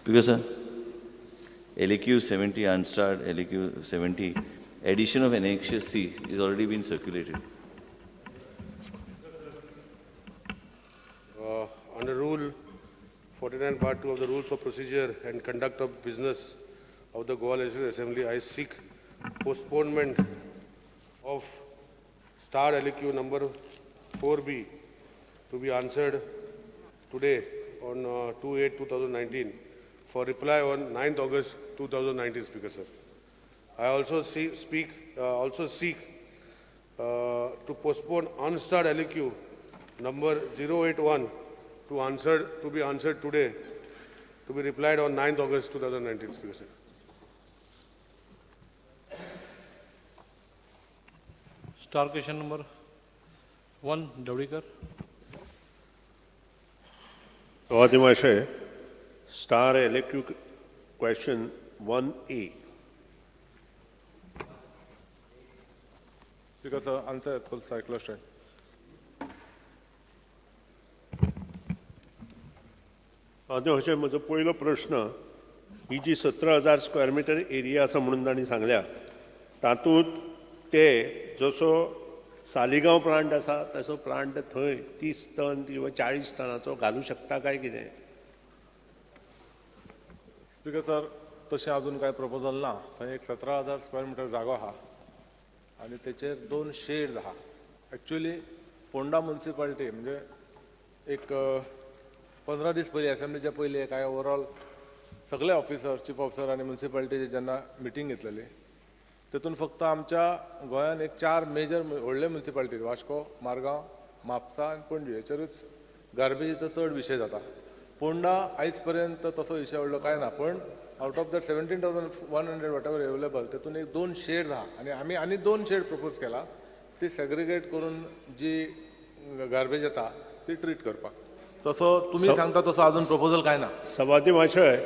Speaker sir, LAQ 70 unstarred, LAQ 70, addition of Annexure C is already been circulated. Under Rule 49, Part 2 of the Rules of Procedure and Conduct of Business of the Goa Legislative Assembly, I seek postponement of star LAQ number 4B to be answered today on 2/8/2019 for reply on 9th August 2019, Speaker sir. I also seek to postpone unstarred LAQ number 081 to be answered today, to be replied on 9th August 2019, Speaker sir. Star question number 1, Dhavalikar. सभापती, star LAQ question 1A. Speaker sir, answer as per cyclostyle. सभापती, म्हजो पयलो प्रश्न, ही जी 17,000 square metre area आसा म्हणून तांणी सांगल्या, तातूंत ते जसो सालिगांव प्लांट आसा तसो प्लांट थंय 30 टन किंवा 40 टनाचो घालूं शकता काय कितें? स्पीकर सर, तशें अजून कांय प्रपोजल ना. थंय एक 17,000 स्क्वेअर मिटर जागो आहा आनी तेचेर 2 शेड्स आहा. एक्चुअली पोंडा म्युनिसिपालिटी म्हणजे एक 15 दीस पयलीं असेंब्लीच्या पयलीं कांय ओवरऑल सगळे ऑफिसर, चीफ ऑफिसर आनी म्युनिसिपालिटीची जेन्ना मिटींग घेतलेली तेतून फक्त आमच्या गोंयान एक 4 मेजर व्हडले म्युनिसिपालिटीज वास्को, मारगांव, म्हापसा आनी पणजी हेचेरूच गार्बेजीचो चड विशय जाता. पोंडा आयज पर्यंत तसो विशय व्हडलो कांय ना, पण out of that 17,100 whatever available तेतून एक 2 शेड्स आहा आनी आमी आनी 2 शेड प्रपोज केला ती सेग्रिगेट करून जी गार्बेज येता ती ट्रीट करपाक. तसो तुमी सांगता तसो अजून प्रपोजल कांय ना. सभापती महाशय,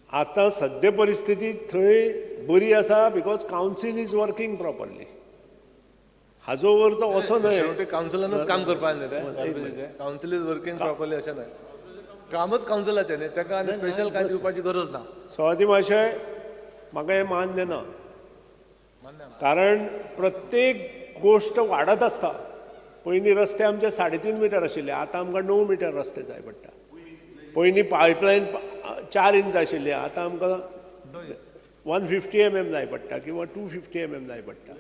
आतां सद्या परिस्थिती थंय बरी आसा because council is working properly. हाजो अर्थ असो न्हय शेवटी कावन्सिलानूच काम करपाक न्ही, कावन्सिल is working properly अशें न्हय, कामच कावन्सिलाचें न्ही, ताका आनी स्पेशल कांय दिवपाची गरज ना. सभापती महाशय, म्हाका हें मान्य ना, कारण प्रत्येक गोश्ट वाडत आसता. पयलीं रस्ते आमचे 3.5 मिटर आशिल्ले, आतां आमकां 9 मिटर रस्ते जाय पडटा. पयलीं पायपलायन 4 इंच आशिल्ली, आतां आमकां 150 mm जाय पडटा किंवा 250 mm जाय पडटा.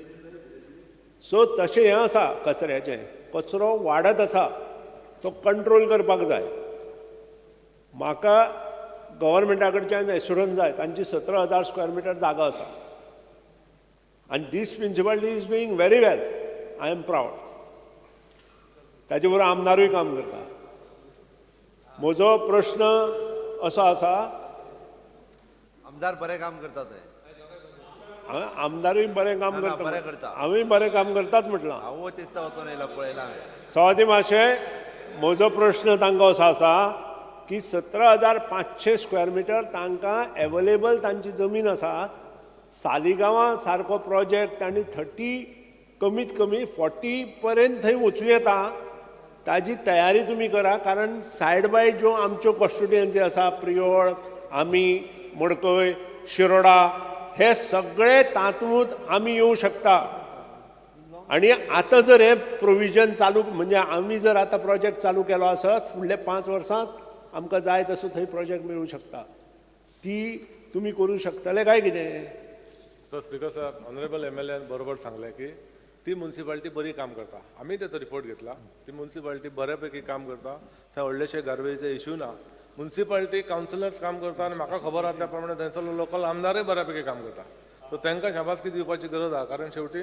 सो तशें हें आसा, कचऱ्याचें कचरो वाडत आसा, तो कंट्रोल करपाक जाय. म्हाका गव्हर्मेंटा कडच्यान एश्युरन्स जाय, तांची 17,000 स्क्वेअर मिटर जागा आसा आनी this municipality is doing very well, I am proud. ताजे बरोबर आमदारूय काम करता. म्हजो प्रश्न असो आसा, आमदार बरें काम करतात, आमदारूय बरें काम करता, हांवूय बरें काम करतात म्हटलां. सभापती महाशय, म्हजो प्रश्न तांकां असो आसा की 17,500 स्क्वेअर मिटर तांकां एवेलेबल तांची जमीन आसा. सालिगांवा सारको प्रोजेक्ट तांणी 30 कमीत कमी 40 पर्यंत थंय वचूं येता, ताजी तयारी तुमी करा. कारण सायड बाय ज्यो आमच्यो कॉन्स्टिट्युएन्सी आसा, प्रियोळ, आमी, मडकय, शिरोडा, हे सगळे तातूंत आमी येवं शकता. आनी आतां जर हें प्रोविजन चालू, म्हणजे आमी जर आतां प्रोजेक्ट चालू केलो आसत फुडल्या 5 वर्सांत आमकां जाय तसो थंय प्रोजेक्ट मेळूं शकता. ती तुमी करूं शकतले काय कितें? So speaker sir, honourable MLA बरोबर सांगलें की ती म्युनिसिपालिटी बरी काम करता, आमी तेचो रिपोर्ट घेतला. ती म्युनिसिपालिटी बऱ्यापैकी काम करता, थंय व्हडलेशे गार्बेजीचे इश्यू ना. म्युनिसिपालिटी कावन्सिलर्स काम करता आनी म्हाका खबर आसा त्या प्रमाणे थंयसरलो लोकल आमदारूय बऱ्यापैकी काम करता. सो तांकां शाबासकी दिवपाची गरज आसा, कारण शेवटी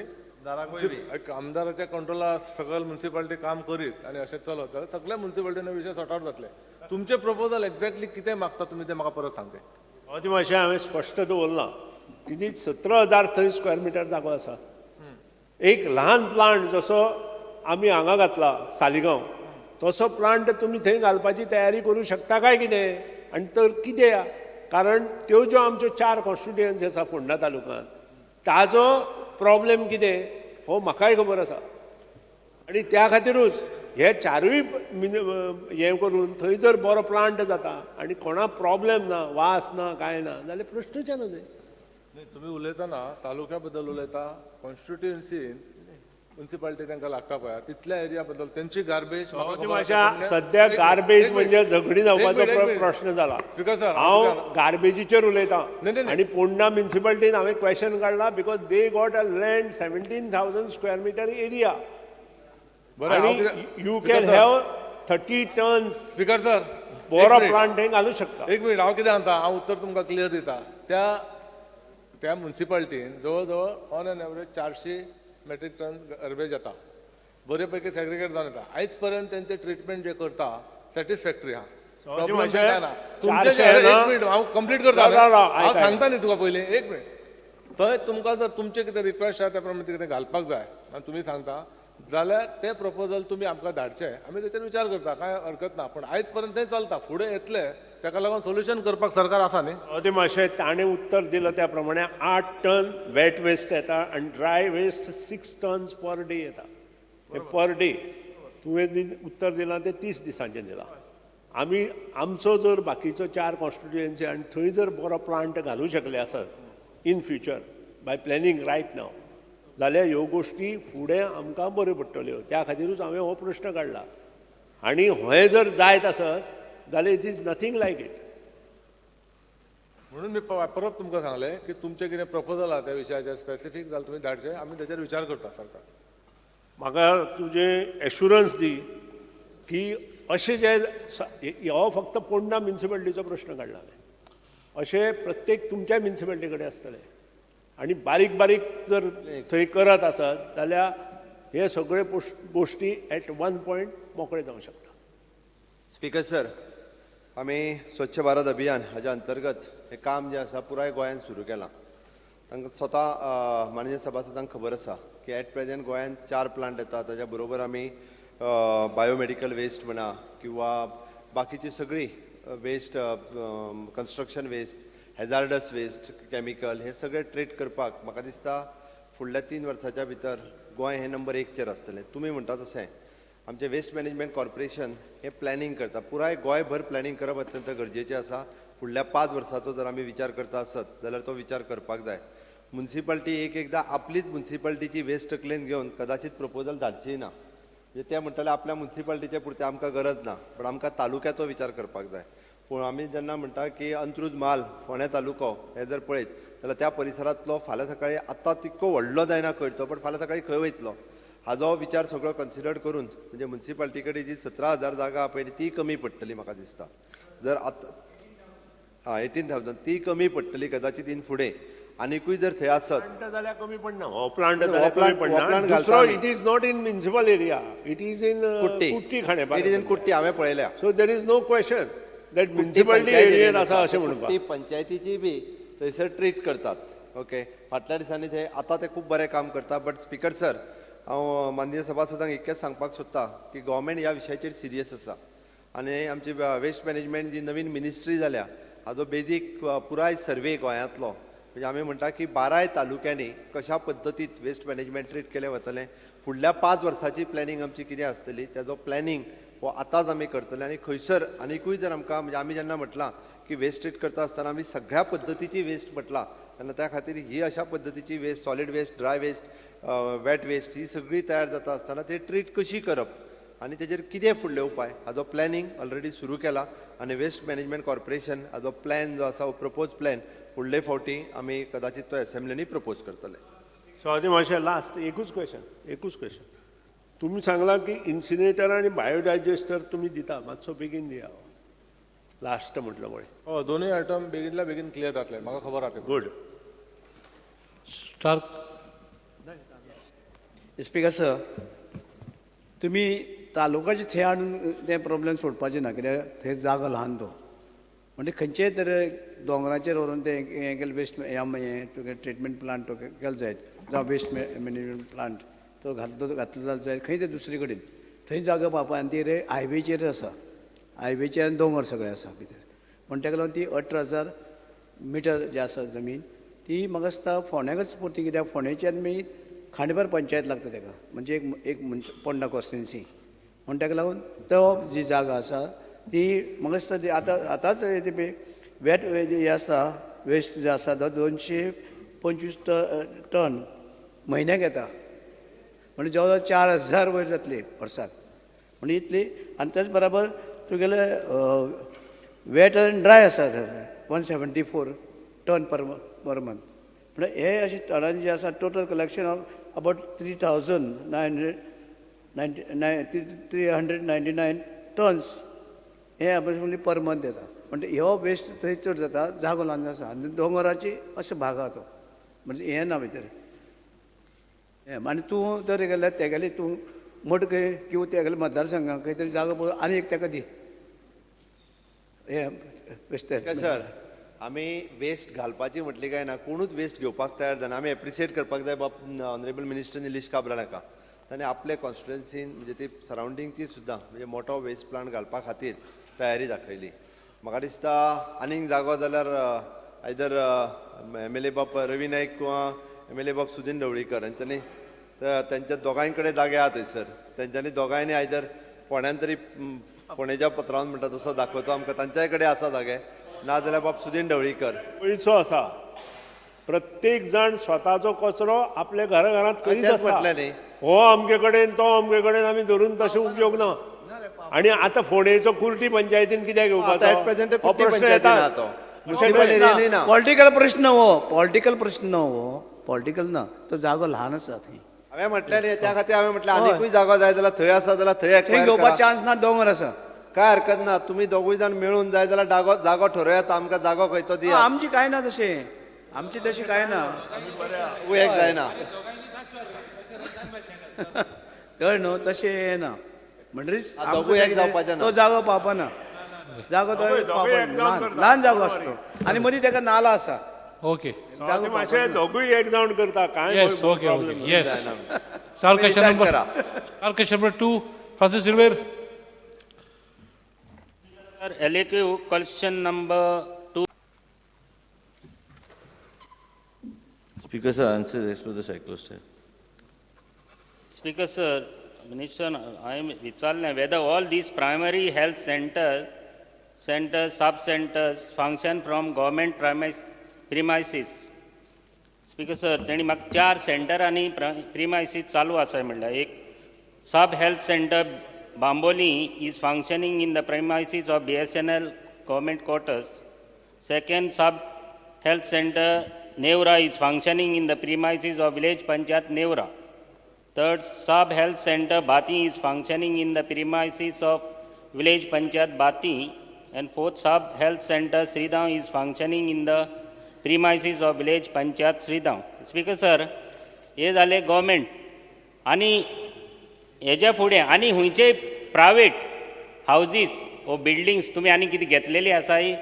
आमदाराच्या कंट्रोला सगळे म्युनिसिपालिटी काम करीत आनी अशें चलत जाल्यार सगळ्या म्युनिसिपालिटीन विशय सॉर्ट आउट जातले. तुमचें प्रपोजल एक्झॅक्टली कितें मागता तुमी तें म्हाका परत सांगचें. सभापती महाशय, हांवें स्पश्ट दवरलां कितें 17,000 थंय स्क्वेअर मिटर जागो आसा. एक ल्हान प्लांट जसो आमी हांगा घातला सालिगांव, तसो प्लांट तुमी थंय घालपाची तयारी करूं शकता काय कितें? आनी तर कितें, कारण त्यो ज्यो आमच्यो 4 कॉन्स्टिट्युएन्सी आसा फोंडा तालुक्यांत, ताजो प्रॉब्लेम कितें हो म्हाकाय खबर आसा. आनी त्या खातीरूच हे चारूय हें करून थंय जर बरो प्लांट जाता आनी कोणा प्रॉब्लेम ना, वास ना, कांय ना जाल्यार प्रश्नूच येना थंय. न्ही, तुमी उलयतना तालुक्या बद्दल उलयता, कॉन्स्टिट्युएन्सीन मुन्सिपालिटी तांकां लागता पळय तितल्या एरिया बद्दल तेंची गार्बेज. सद्या गार्बेज म्हणजे झगडी जावपाचो प्रश्न जाला. स्पीकर सर, हांव गार्बेजीचेर उलयतां आनी पोंडा म्युनिसिपालिटीन हांवें क्वेशन काडला because they got a land 17,000 square metre area आनी you can have 30 tons. Speaker sir, बरो प्लांट थंय घालूं शकता. एक मिनिट, हांव कितें सांगता, हांव उत्तर तुमकां क्लियर दिता. त्या त्या म्युनिसिपालिटीन जवळ जवळ on an average 400 metric ton garbage येता, बरे पैकी सेग्रिगेट जावन येता. आयज पर्यंत तेंचे ट्रिटमेंट जे करता सॅटिस्फॅक्टरी आहा. प्रॉब्लेम काय ना तुमचे, एक मिनिट हांव कंप्लीट करता, हांव सांगता न्ही तुका पयलीं, एक मिनिट. थंय तुमकां जर तुमचें कितें रिक्वेस्ट आहा त्या प्रमाणे कितें घालपाक जाय आनी तुमी सांगता जाल्यार तें प्रपोजल तुमी आमकां धाडचें, आमी तेचेर विचार करता, कांय हरकत ना. पूण आयज पर्यंत तें चलता, फुडें येतलें, ताका लागून सोल्युशन करपाक सरकार आसा न्ही. ते मातशें ताणें उत्तर दिलां त्या प्रमाणे 8 टन वेट वेस्ट येता आनी dry waste 6 tons per day येता. पर डे तुवें उत्तर दिलां तें 30 दिसांचें दिलां. आमी आमचो जर बाकीचो 4 कॉन्स्टिट्युएन्सी आनी थंय जर बरो प्लांट घालूं शकले आसत in future by planning right now जाल्यार ह्यो गोश्टी फुडें आमकां बऱ्यो पडटल्यो. त्या खातीरूच हांवें हो प्रश्न काडला आनी हें जर जायत आसत जाल्यार it is nothing like it. म्हणून मी परत तुमकां सांगलें की तुमचें कितें प्रपोजल आहा त्या विशयाचेर स्पेसिफीक जाल्यार तुमी धाडचें, आमी ताचेर विचार करता सरकार. म्हाका तुजें एश्युरन्स दी की अशें जे हो फक्त पोंडा म्युनिसिपालिटीचो प्रश्न काडला हांवें, अशें प्रत्येक तुमच्या म्युनिसिपालिटी कडेन आसतलें आनी बारीक बारीक जर थंय करत आसत जाल्यार हे सगळे गोश्टी एट वन पॉयंट मोकळे जावंक शकता. स्पीकर सर, आमी स्वच्छ भारत अभियान हाज्या अंतर्गत हें काम जें आसा पुराय गोंयांत सुरू केलां. तांकां स्वता माननीय सभासदांक खबर आसा की एट प्रेजेंट गोंयांत 4 प्लांट येता. ताज्या बरोबर आमी बायोमेडिकल वेस्ट म्हणा किंवा बाकीची सगळी waste, construction waste, hazardous waste, chemical हे सगळे ट्रीट करपाक म्हाका दिसता फुडल्या 3 वर्साच्या भितर गोंय हें नंबर 1चेर आसतलें. तुमी म्हणटा तशें आमचें वेस्ट मॅनेजमेंट कॉर्पोरेशन हें प्लॅनिंग करता, पुराय गोंयभर प्लॅनिंग करप अत्यंत गरजेचें आसा. फुडल्या 5 वर्साचो जर आमी विचार करता आसत जाल्यार तो विचार करपाक जाय. म्युनिसिपालिटी एक एकदां आपलीच म्युनिसिपालिटीची वेस्ट तकलेन घेवन कदाचित प्रपोजल धाडची ना, म्हणजे ते म्हणटाले आपल्या म्युनिसिपालिटीचे पुरतें आमकां गरज ना, पण आमकां तालुक्याचो विचार करपाक जाय. पूण आमी जेन्ना म्हणटा की अंत्रुज म्हाल फोंडें तालुको हे जर पळयत जाल्यार त्या परिसरांतलो फाल्यां सकाळीं आतां तितको व्हडलो जायना खंयचो, पण फाल्यां सकाळीं खंय वयतलो हाजो विचार सगळो कन्सिडर करून म्हणजे म्युनिसिपालिटी कडेन जी 17,000 जागा आहा पळय ती कमी पडटली म्हाका दिसता. जर आतां 18,000 ती कमी पडटली कदाचित इन फुडें आनिकूय जर थंय आसत जाल्यार कमी पडना. हो प्लांट घालता, it is not in municipal area, it is in Kutty Khandepar, it is in Kutty हांवें पळयल्या. So there is no question that municipality एरियेन आसा अशें म्हणपाक. कुट्टी पंचायतीची बी थंयसर ट्रीट करतात. ओके, फाटल्या दिसांनी थंय आतां ते खूब बरें काम करता. बट स्पीकर सर, हांव माननीय सभासदांक इतकेंच सांगपाक सोदता की गव्हर्मेंट ह्या विशयाचेर सिरियस आसा आनी आमची वेस्ट मॅनेजमेंट जी नवीन मिनिस्ट्री जाल्या हाजो बेजीक पुराय सर्वे गोंयांतलो, म्हणजे आमी म्हणटा की 12 तालुक्यांनी कशा पद्दतीत वेस्ट मॅनेजमेंट ट्रीट केलें वतलें, फुडल्या 5 वर्साची प्लॅनिंग आमची कितें आसतली तेजो प्लॅनिंग हो आतांच आमी करतले. आनी खंयसर आनिकूय जर आमकां म्हणजे आमी जेन्ना म्हटलां की वेस्ट ट्रीट करता आसतना आमी सगळ्या पद्दतीची वेस्ट म्हटलां तेन्ना त्या खातीर ही अशा पद्दतीची waste, solid waste, dry waste, wet waste ही सगळी तयार जाता आसतना ते ट्रीट कशी करप आनी तेजेर कितें फुडले उपाय हाजो प्लॅनिंग ऑलरेडी सुरू केला. आनी वेस्ट मॅनेजमेंट कॉर्पोरेशन हाजो प्लॅन जो आसा हो प्रपोज प्लॅन फुडले फावटी आमी कदाचित तो एसेंब्लीनी प्रपोज करतले. सो मातशें लास्ट एकूच क्वेशन, एकूच क्वेशन. तुमी सांगलां की इन्सिनेटर आनी बायोडायजेस्टर तुमी दिता, मातसो बेगीन दिया लास्ट म्हटलं पळय. हय, दोनूय आयटम बेगीनल्या बेगीन क्लियर जातले म्हाका खबर आसा. गुड. स्टार स्पीकर सर, तुमी तालुकाचे थंय हाडून तें प्रॉब्लेम सोडपाचें ना, कित्याक थंय जागो ल्हान तो, म्हणजे खंयचेय तर दोंगराचेर व्हरून तें हें केलें वेस्ट हें तुगे ट्रिटमेंट प्लांट तो केलो जायत, जावं वेस्ट मॅनेजमेंट प्लांट तो घातलो घातलो जाल्यार जायत खंय ते दुसरे कडेन थंय जागो पावपा. आनी ती रे हायवेचेर आसा, हायवेचेर आनी दोंगर सगळे आसा भितर, म्हण ताका लागून ती 18,000 मिटर जे आसा जमीन ती म्हाका दिसता फोंड्याकच पुरती, कित्याक फोंडेच्यान मागीर खांडेपार पंचायत लागता ताका, म्हणजे एक एक पोंडा कॉन्स्टिट्युएन्सी म्हूण ताका लागून तो जी जागा आसा ती म्हाका दिसता ती आतां आतांच ती वेट हें आसा वेस्ट जे आसा तो 225 टन म्हयन्याक येता, म्हणजे जवळ जवळ 4000 वयर जातली वर्साक. म्हणजे इतली. आनी तेच बराबर तुगेले वेट आनी ड्राय आसा 174 टन पर मंथ. म्हणजे हे अशे टनांनी जे आसा total collection of about 3,999 tons हे अप्रोक्सिमेटली पर मंथ येता. म्हणजे हो वेस्ट थंय चड जाता, जागो ल्हान आसा आनी दोंगराची अशें भाग आहा तो, म्हणजे हें ना भितर हें. आनी तूं जर गेल्यार तेगेली तूं मडकय किंवा तेगेले मतदारसंघाक खंय तरी जागो पळोवन आनी एक ताका दी हें वेस्ट. सर आमी वेस्ट घालपाची म्हटली काय ना, कोणूच वेस्ट घेवपाक तयार जायना. आमी एप्रिशिएट करपाक जाय बाब ऑनरेबल मिनिस्टर निलेश काब्राल हाका, ताणें आपले कॉन्स्टिट्युएन्सीन म्हणजे ती सरावंडिंगची सुद्दां म्हणजे मोठो वेस्ट प्लांट घालपा खातीर तयारी दाखयली. म्हाका दिसता आनीक जागो जाल्यार आयदर एम एल ए बाब रवी नायक किंवा एम एल ए बाब सुदीन ढवळीकर हांच्यांनी तेंच्या दोगांय कडेन जागे आहा थंयसर, तेंच्यांनी दोगांयनी आयदर फोंड्यान तरी फोंडेच्या पत्रान म्हणटा तसो दाखोवचो आमकां, तांच्याय कडेन आसा जागे, ना जाल्यार बाब सुदीन ढवळीकर. पयसो आसा, प्रत्येक जाण स्वताचो कचरो आपल्या घरा घरांत करीत आसता. हो अमके कडेन तो अमके कडेन आमी धरून तशें उपयोग ना. आनी आतां फोंडेचो कुर्टी पंचायतीन कित्याक घेवपाचो प्रश्न येता. पॉलिटिकल प्रश्न हो, पॉलिटिकल प्रश्न हो, पॉलिटिकल ना, तो जागो ल्हान आसा थंय. हांवें म्हटलें न्ही, त्या खातीर हांवें म्हटलें आनीकूय जागो जाय जाल्यार थंय आसा जाल्यार थंय घेवपाक चान्स ना, दोंगर आसा. काय हरकत ना, तुमी दोगूय जाण मेळून जाय जाल्यार जागो ठरोयात, आमकां जागो खंय तो दिया. आमची कांय ना तशें, आमची तशी कांय ना, एक जायना कळ न्हू तशें ना. म्हणटरीच दोगूय एक जावपाचें ना, तो जागो पावपाना, जागो तो ल्हान जागो आसतो आनी मदीं ताका नाला आसा. ओके, मातशें दोगूय एक जावन करता काय. Okay okay yes. Star question number 2, Francis Silveira. Sir, LAQ question number 2. Speaker sir, answer as per the cyclostyle. Speaker sir, Minister, I am विचारलें whether all these primary health centers, sub centers function from government premises. Speaker sir, तेणी म्हाका 4 centre आनी premises चालू आसा म्हणल्यार, एक sub health centre Bambolim is functioning in the premises of BSNL government quarters. Second sub health centre Neora is functioning in the premises of village panchayat Neora. Third sub health centre Bati is functioning in the premises of village panchayat Bati. And fourth sub health centre Sridham is functioning in the premises of village panchayat Sridham. Speaker sir, हे जाले government. आनी हेज्या फुडें आनी खंयचे private houses वो buildings तुमी आनी कितें घेतलेली आसाय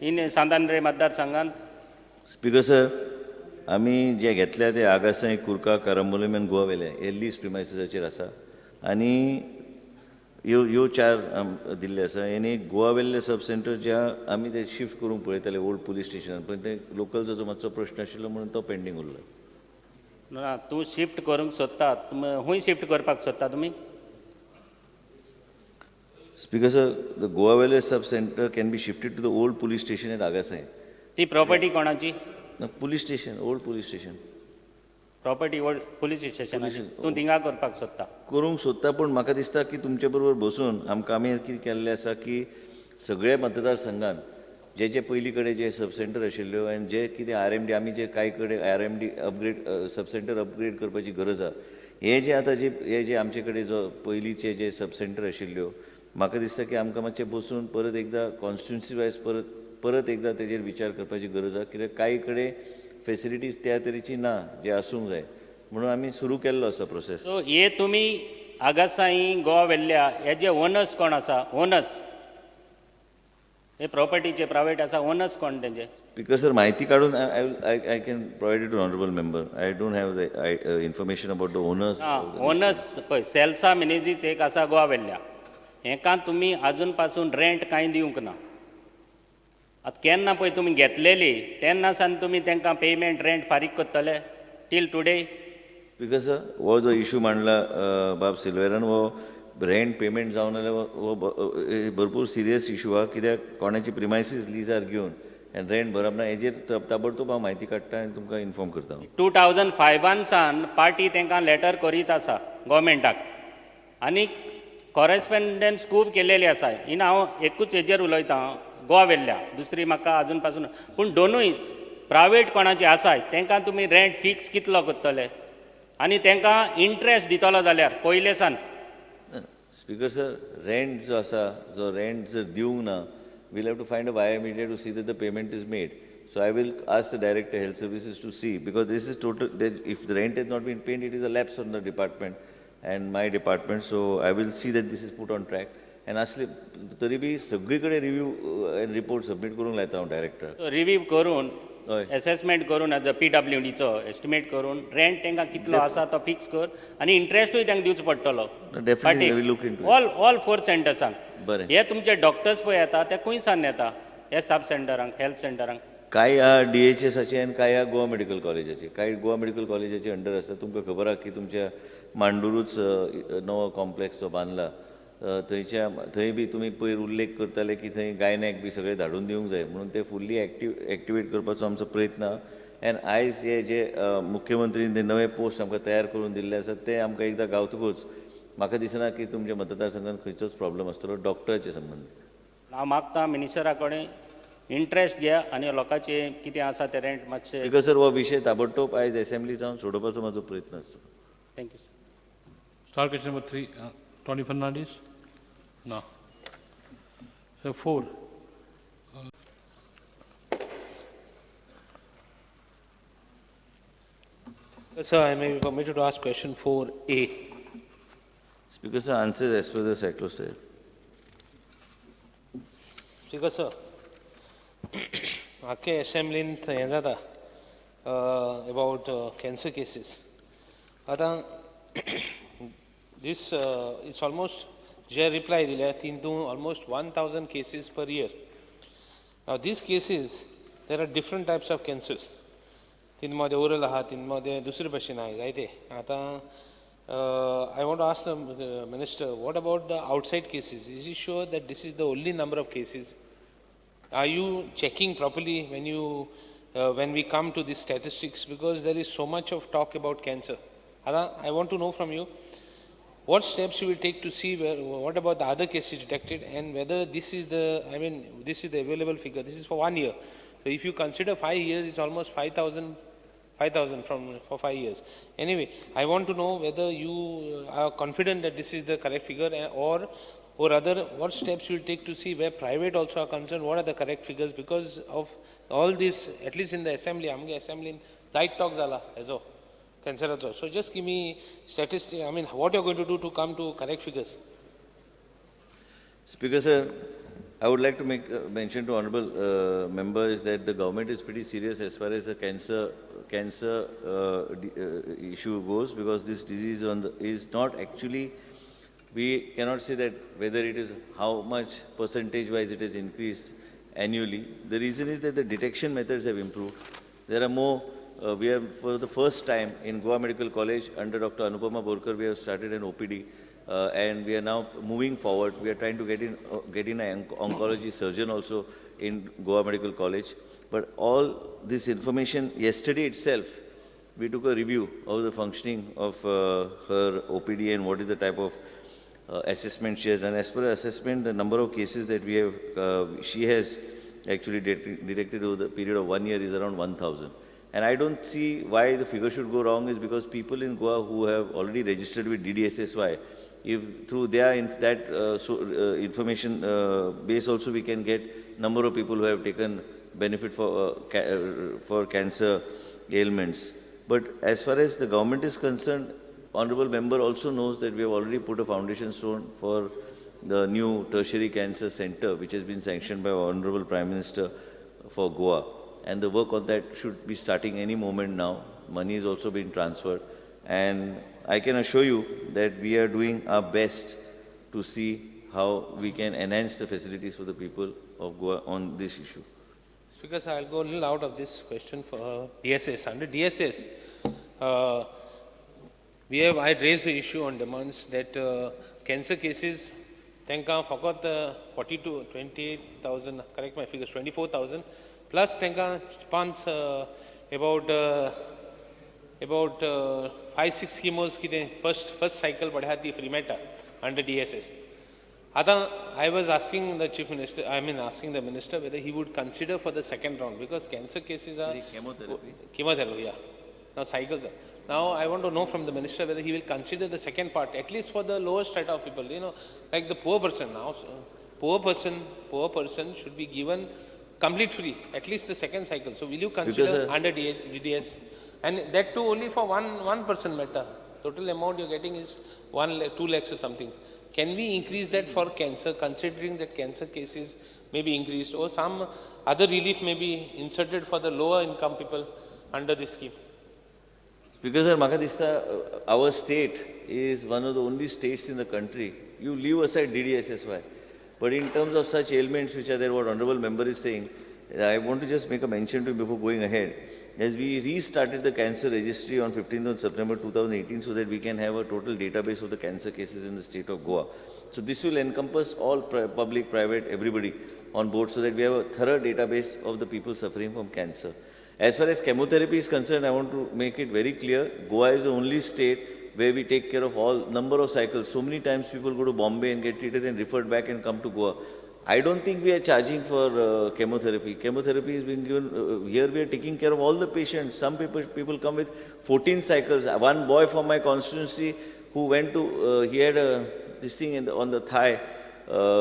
इन सांत आंद्रे मतदारसंघात? स्पीकर सर, आमी जे घेतल्या ते आगासाय, कुर्का, करंबोलीम आनी गोवा वेले हे लीज प्रिमायसिसाचेर आसा आनी ह्यो ह्यो 4 दिल्ले आसा. आनी गोवा वेल्ले सब सेंटर ज्या आमी ते शिफ्ट करूंक पळयताले ओल्ड पुलीस स्टेशनान, पण ते लोकलचो मातसो प्रश्न आशिल्लो म्हणून तो पेंडींग उरलो. ना, तूं शिफ्ट करूंक सोदता, खंय शिफ्ट करपाक सोदता तुमी? Speaker sir, the Goa Velha sub centre can be shifted to the old police station at Agassaim. ती प्रॉपर्टी कोणाची? ना, police station, old police station property old police station तूं थिंगा करपाक सोदता? करूंक सोदता, पूण म्हाका दिसता की तुमचे बरोबर बसून आमकां आमी कितें केल्लें आसा की सगळे मतदारसंघात जे जे पयलीं कडेन जे सब सेंटर आशिल्ल्यो आनी जे कितें RMD आमी जे कांय कडेन RMD upgrade sub centre upgrade करपाची गरज आसा, हे जे आतां जे हे जे आमचे कडेन जो पयलींचे जे सब सेंटर आशिल्ल्यो, म्हाका दिसता की आमकां मातशें बसून परत एकदां कॉन्स्टिट्युन्सी वायज परत एकदां तेजेर विचार करपाची गरज आसा. कित्याक कांय कडेन फेसिलिटीज त्या तरेची ना जे आसूंक जाय, म्हणून आमी सुरू केल्लो आसा प्रोसेस. सो हे तुमी आगासाई गोवा वेल्ल्या हेजे ओनर्स कोण आसा? ओनर्स हे प्रॉपर्टीचे प्रायवेट आसा, ओनर्स कोण तेंचे? स्पीकर सर, माहिती काडून I can provide to honourable member. I don't have the information about the owners. Owners पळय, सेल्सा मिनेजीस एक आसा गोवा वेल्ल्या, हेका तुमी आजून पासून रेंट कांय दिवंक ना. आतां केन्ना पळय तुमी घेतलेली तेन्ना सावन तुमी तांकां पेमेंट रेंट फारीक करतले टील टुडे? स्पीकर सर, हो जो इशू मांडला बाब सिल्वेरान, हो रेंट पेमेंट जावना जाल्यार हो भरपूर सिरियस इशू आहा, कित्याक कोणाची प्रिमायसीस लिजार घेवन आनी रेंट भरप ना हेजेर ताबडतोब हांव म्हायती काडटा आनी तुमकां इन्फॉर्म करता. 2005 सान पार्टी तांकां लेटर करीत आसा गोवोरमेंटाक आनी कॉरेस्पेंडन्स खूब केलेली आसा. इन हांव एकूच हेजेर उलयतां गोवा वेल्ल्या, दुसरी म्हाका आजून पासून. पूण दोनूय प्रायवेट कोणाचे आसाय तांकां तुमी रेंट फिक्स कितलो करतले आनी तांकां इंट्रस्ट दितलो जाल्यार पयले सान. स्पीकर सर, रेंट जो आसा, जो रेंट जर दिवंक ना, we'll have to find a via media to see that the payment is made. So I will ask the Director Health Services to see, because this is total, that if the rent has not been paid, it is a lapse on the department and my department. So I will see that this is put on track. And asli तरी बी सगळी कडेन review and report submit करूंक लायता हांव director. Review करून assessment करून as a PWDचो estimate करून rent तांकां कितलो आसा तो फिक्स कर आनी इंट्रस्टूय तांकां दिवचो पडटलो. Definitely we look into all all four सेंटर्सांक. बरें, हे तुमचे डॉक्टर्स पळय येता ते खंय सान येता हे सब सेंटरांक, हेल्थ सेंटरांक? कांय आहा DHSाचे आनी कांय आहा गोवा मेडिकल कॉलेजाचे. कांय गोवा मेडिकल कॉलेजाचे अंडर आसा. तुमकां खबर आहा की तुमच्या मांडुरूच नवो कॉम्प्लेक्स जो बांदला थंयच्या थंय बी तुमी पयर उल्लेख करताले की थंय गायनॅक बी सगळें धाडून दिवंक जाय म्हणून ते फुल्ली एक्टिवेट करपाचो आमचो प्रयत्न आहा. आनी आयज हे जे मुख्यमंत्रीन ते नवे पोस्ट आमकां तयार करून दिल्ले आसात ते आमकां एकदां गावतकूच म्हाका दिसना की तुमच्या मतदारसंघात खंयचोच प्रॉब्लम आसतलो डॉक्टराचे संबंदीत. हांव मागता मिनिस्टरा कडेन इंट्रस्ट घे आनी लोकांचे कितें आसा ते रेंट मातशें. Because sir हो विशय ताबडतोब आयज एसेंब्ली जावन सोडोवपाचो म्हाजो प्रयत्न आसतलो. Thank you sir. Star question number 3, Tony Fernandes. No. So 4. Sir, I may be permitted to ask question 4A. Speaker sir, answers as per the cyclostyle. Speaker sir, आख्खे असेंब्लीन हें जाता अबावट कॅन्सर केसीस. आतां दीस it's almost J reply दिल्या तितून almost 1000 cases per year. Now these cases there are different types of cancers. तितून मदें oral आहा, तितून मदें दुसरे भशेन आहा जायते. आतां I want to ask the minister, what about the outside cases? Is he sure that this is the only number of cases? Are you checking properly when you when we come to these statistics? Because there is so much of talk about cancer. I want to know from you what steps you will take to see where, what about the other cases detected and whether this is the, I mean, this is the available figure. This is for 1 year. So if you consider 5 years, it's almost 5,000 from for 5 years. Anyway, I want to know whether you are confident that this is the correct figure, or rather what steps you will take to see where private also are concerned, what are the correct figures, because of all this, at least in the assembly, amge assembly in side talk zala azo cancer also. So just give me statistics, I mean, what you are going to do to come to correct figures. Speaker sir, I would like to make mention to honorable members that the government is pretty serious as far as the cancer issue goes, because this disease is not actually, we cannot say that whether it is how much percentage wise it has increased annually. The reason is that the detection methods have improved. There are more, we have for the first time in Goa Medical College under Dr. Anupama Borkar, we have started an OPD. And we are now moving forward. We are trying to get in an oncology surgeon also in Goa Medical College. But all this information, yesterday itself, we took a review of the functioning of her OPD and what is the type of assessment she has done. As per assessment, the number of cases that we have, she has actually detected over the period of 1 year is around 1,000. And I don't see why the figure should go wrong is because people in Goa who have already registered with DDSSY, if through their information base also we can get number of people who have taken benefit for cancer ailments. But as far as the government is concerned, honorable member also knows that we have already put a foundation stone for the new tertiary cancer center, which has been sanctioned by Honorable Prime Minister for Goa. And the work on that should be starting any moment now. Money is also being transferred. And I can assure you that we are doing our best to see how we can enhance the facilities for the people of Goa on this issue. Speaker sir, I'll go a little out of this question for DSS. Under DSS, I raised the issue on demands that Cancer cases तांकां फकत 42, 28,000, correct my figures, 24,000 plus तांकां पांच about 5-6 chemos कितें first cycle पळय ती free मेळटा under DSS. आतां I was asking the chief minister, I mean asking the minister whether he would consider for the second round because cancer cases are chemotherapy, yeah. Now cycles are. Now I want to know from the minister whether he will consider the second part, at least for the lower strata of people, you know, like the poor person now. So, poor person should be given complete free, at least the second cycle. So will you consider under DDS? And that too only for one person matter. Total amount you're getting is 1 lakh, 2 lakhs or something. Can we increase that for cancer, considering that cancer cases may be increased or some other relief may be inserted for the lower income people under this scheme? Speaker sir, म्हाका दिसता our state is one of the only states in the country. You leave aside DDSSY, but in terms of such ailments which are there, what honorable member is saying, I want to just make a mention to him before going ahead. As we restarted the cancer registry on 15th of September 2018 so that we can have a total database of the cancer cases in the state of Goa. So this will encompass all public, private, everybody on board so that we have a thorough database of the people suffering from cancer. As far as chemotherapy is concerned, I want to make it very clear, Goa is the only state where we take care of all number of cycles. So many times people go to Bombay and get treated and referred back and come to Goa. I don't think we are charging for chemotherapy. Chemotherapy is being given, here we are taking care of all the patients. Some people come with 14 cycles. One boy from my constituency who went to, he had this thing on the thigh,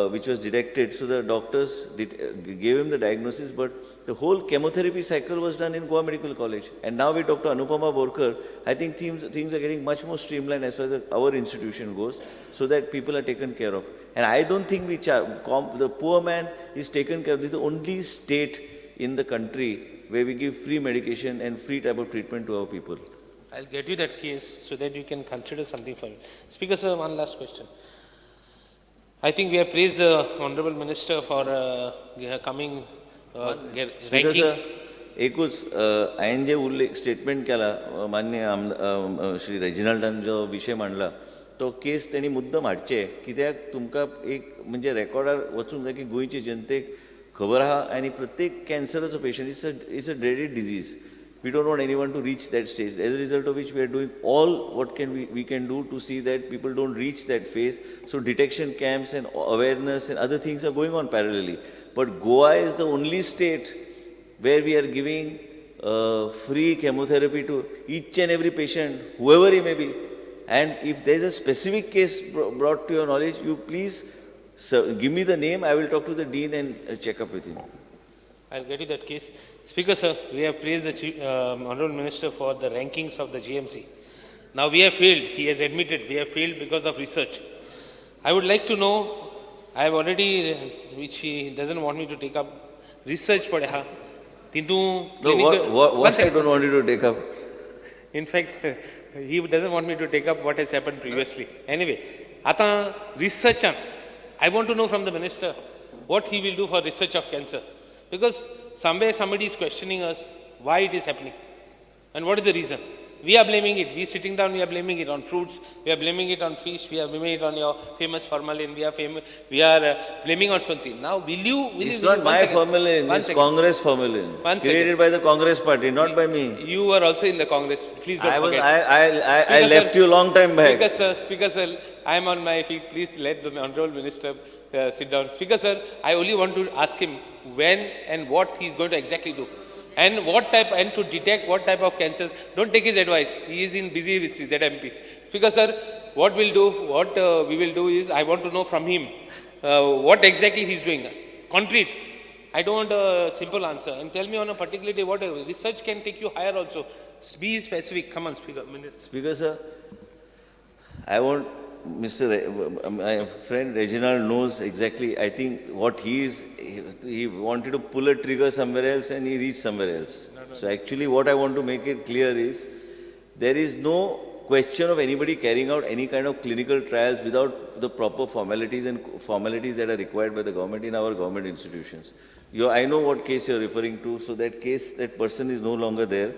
which was detected. So the doctors gave him the diagnosis, but the whole chemotherapy cycle was done in Goa Medical College. And now with Dr. Anupama Borkar, I think things are getting much more streamlined as far as our institution goes, so that people are taken care of. And I don't think we the poor man is taken care of. This is the only state in the country where we give free medication and free type of treatment to our people. I'll get you that case so that you can consider something for it. Speaker sir, one last question. I think we have praised the Honorable Minister for coming rankings. एकूच हांवें जे उल्लेख statement केला मान्य श्री रेजिनाल्डान जो विशय मांडला तो केस तेणी मुद्दम हाडचे कित्याक तुमकां एक म्हणजे रेकॉर्डार वचूंक जाय की गोंयचे जनतेक खबर आहा आनी प्रत्येक कॅन्सराचो patient it's a dreaded disease. We don't want anyone to reach that stage, as a result of which we are doing all what we can do to see that people don't reach that phase. So detection camps and awareness and other things are going on parallelly. But Goa is the only state where we are giving free chemotherapy to each and every patient, whoever he may be. And if there is a specific case brought to your knowledge, you please give me the name, I will talk to the dean and check up with him. I'll get you that case. Speaker sir, we have praised the Honorable Minister for the rankings of the GMC. Now we have failed, he has admitted, we have failed because of research. I would like to know, I have already, which he doesn't want me to take up, research padeha. Tintu. No, what I don't want you to take up? In fact, he doesn't want me to take up what has happened previously. Anyway, ata research, I want to know from the minister what he will do for research of cancer. Because somewhere somebody is questioning us why it is happening and what is the reason. We are blaming it. We are sitting down, we are blaming it on fruits, we are blaming it on fish, we are blaming it on your famous formalin, we are blaming on Swansea. Now, will you... It's not my formalin, it's Congress formalin. Created by the Congress party, not by me. You were also in the Congress. Please don't forget. I left you long time back. Speaker sir, I am on my feet. Please let the Honorable Minister sit down. Speaker sir, I only want to ask him when and what he is going to exactly do. And what type, and to detect what type of cancers. Don't take his advice. He is in busy with his ZMP. Speaker sir, what we'll do, what we will do is, I want to know from him what exactly he's doing. Concrete. I don't want a simple answer. And tell me on a particular day what research can take you higher also. Be specific. Come on, Speaker. Minister. Speaker sir, I want Mr. My friend Reginald knows exactly, I think what he is, he wanted to pull a trigger somewhere else and he reached somewhere else. No. So actually what I want to make it clear is, there is no question of anybody carrying out any kind of clinical trials without the proper formalities and formalities that are required by the government in our government institutions. I know what case you are referring to, so that case, that person is no longer there.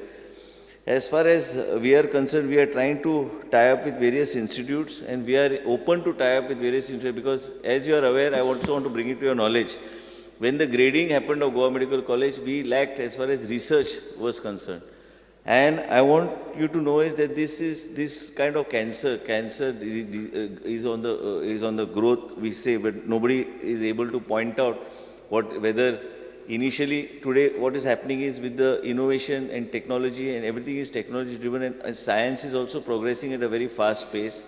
As far as we are concerned, we are trying to tie up with various institutes, and we are open to tie up with various institutes because, as you are aware, I also want to bring it to your knowledge. When the grading happened of Goa Medical College, we lacked as far as research was concerned. And I want you to know is that this is this kind of cancer is on the growth, we say, but nobody is able to point out whether initially today what is happening is with the innovation and technology, and everything is technology driven, and science is also progressing at a very fast pace.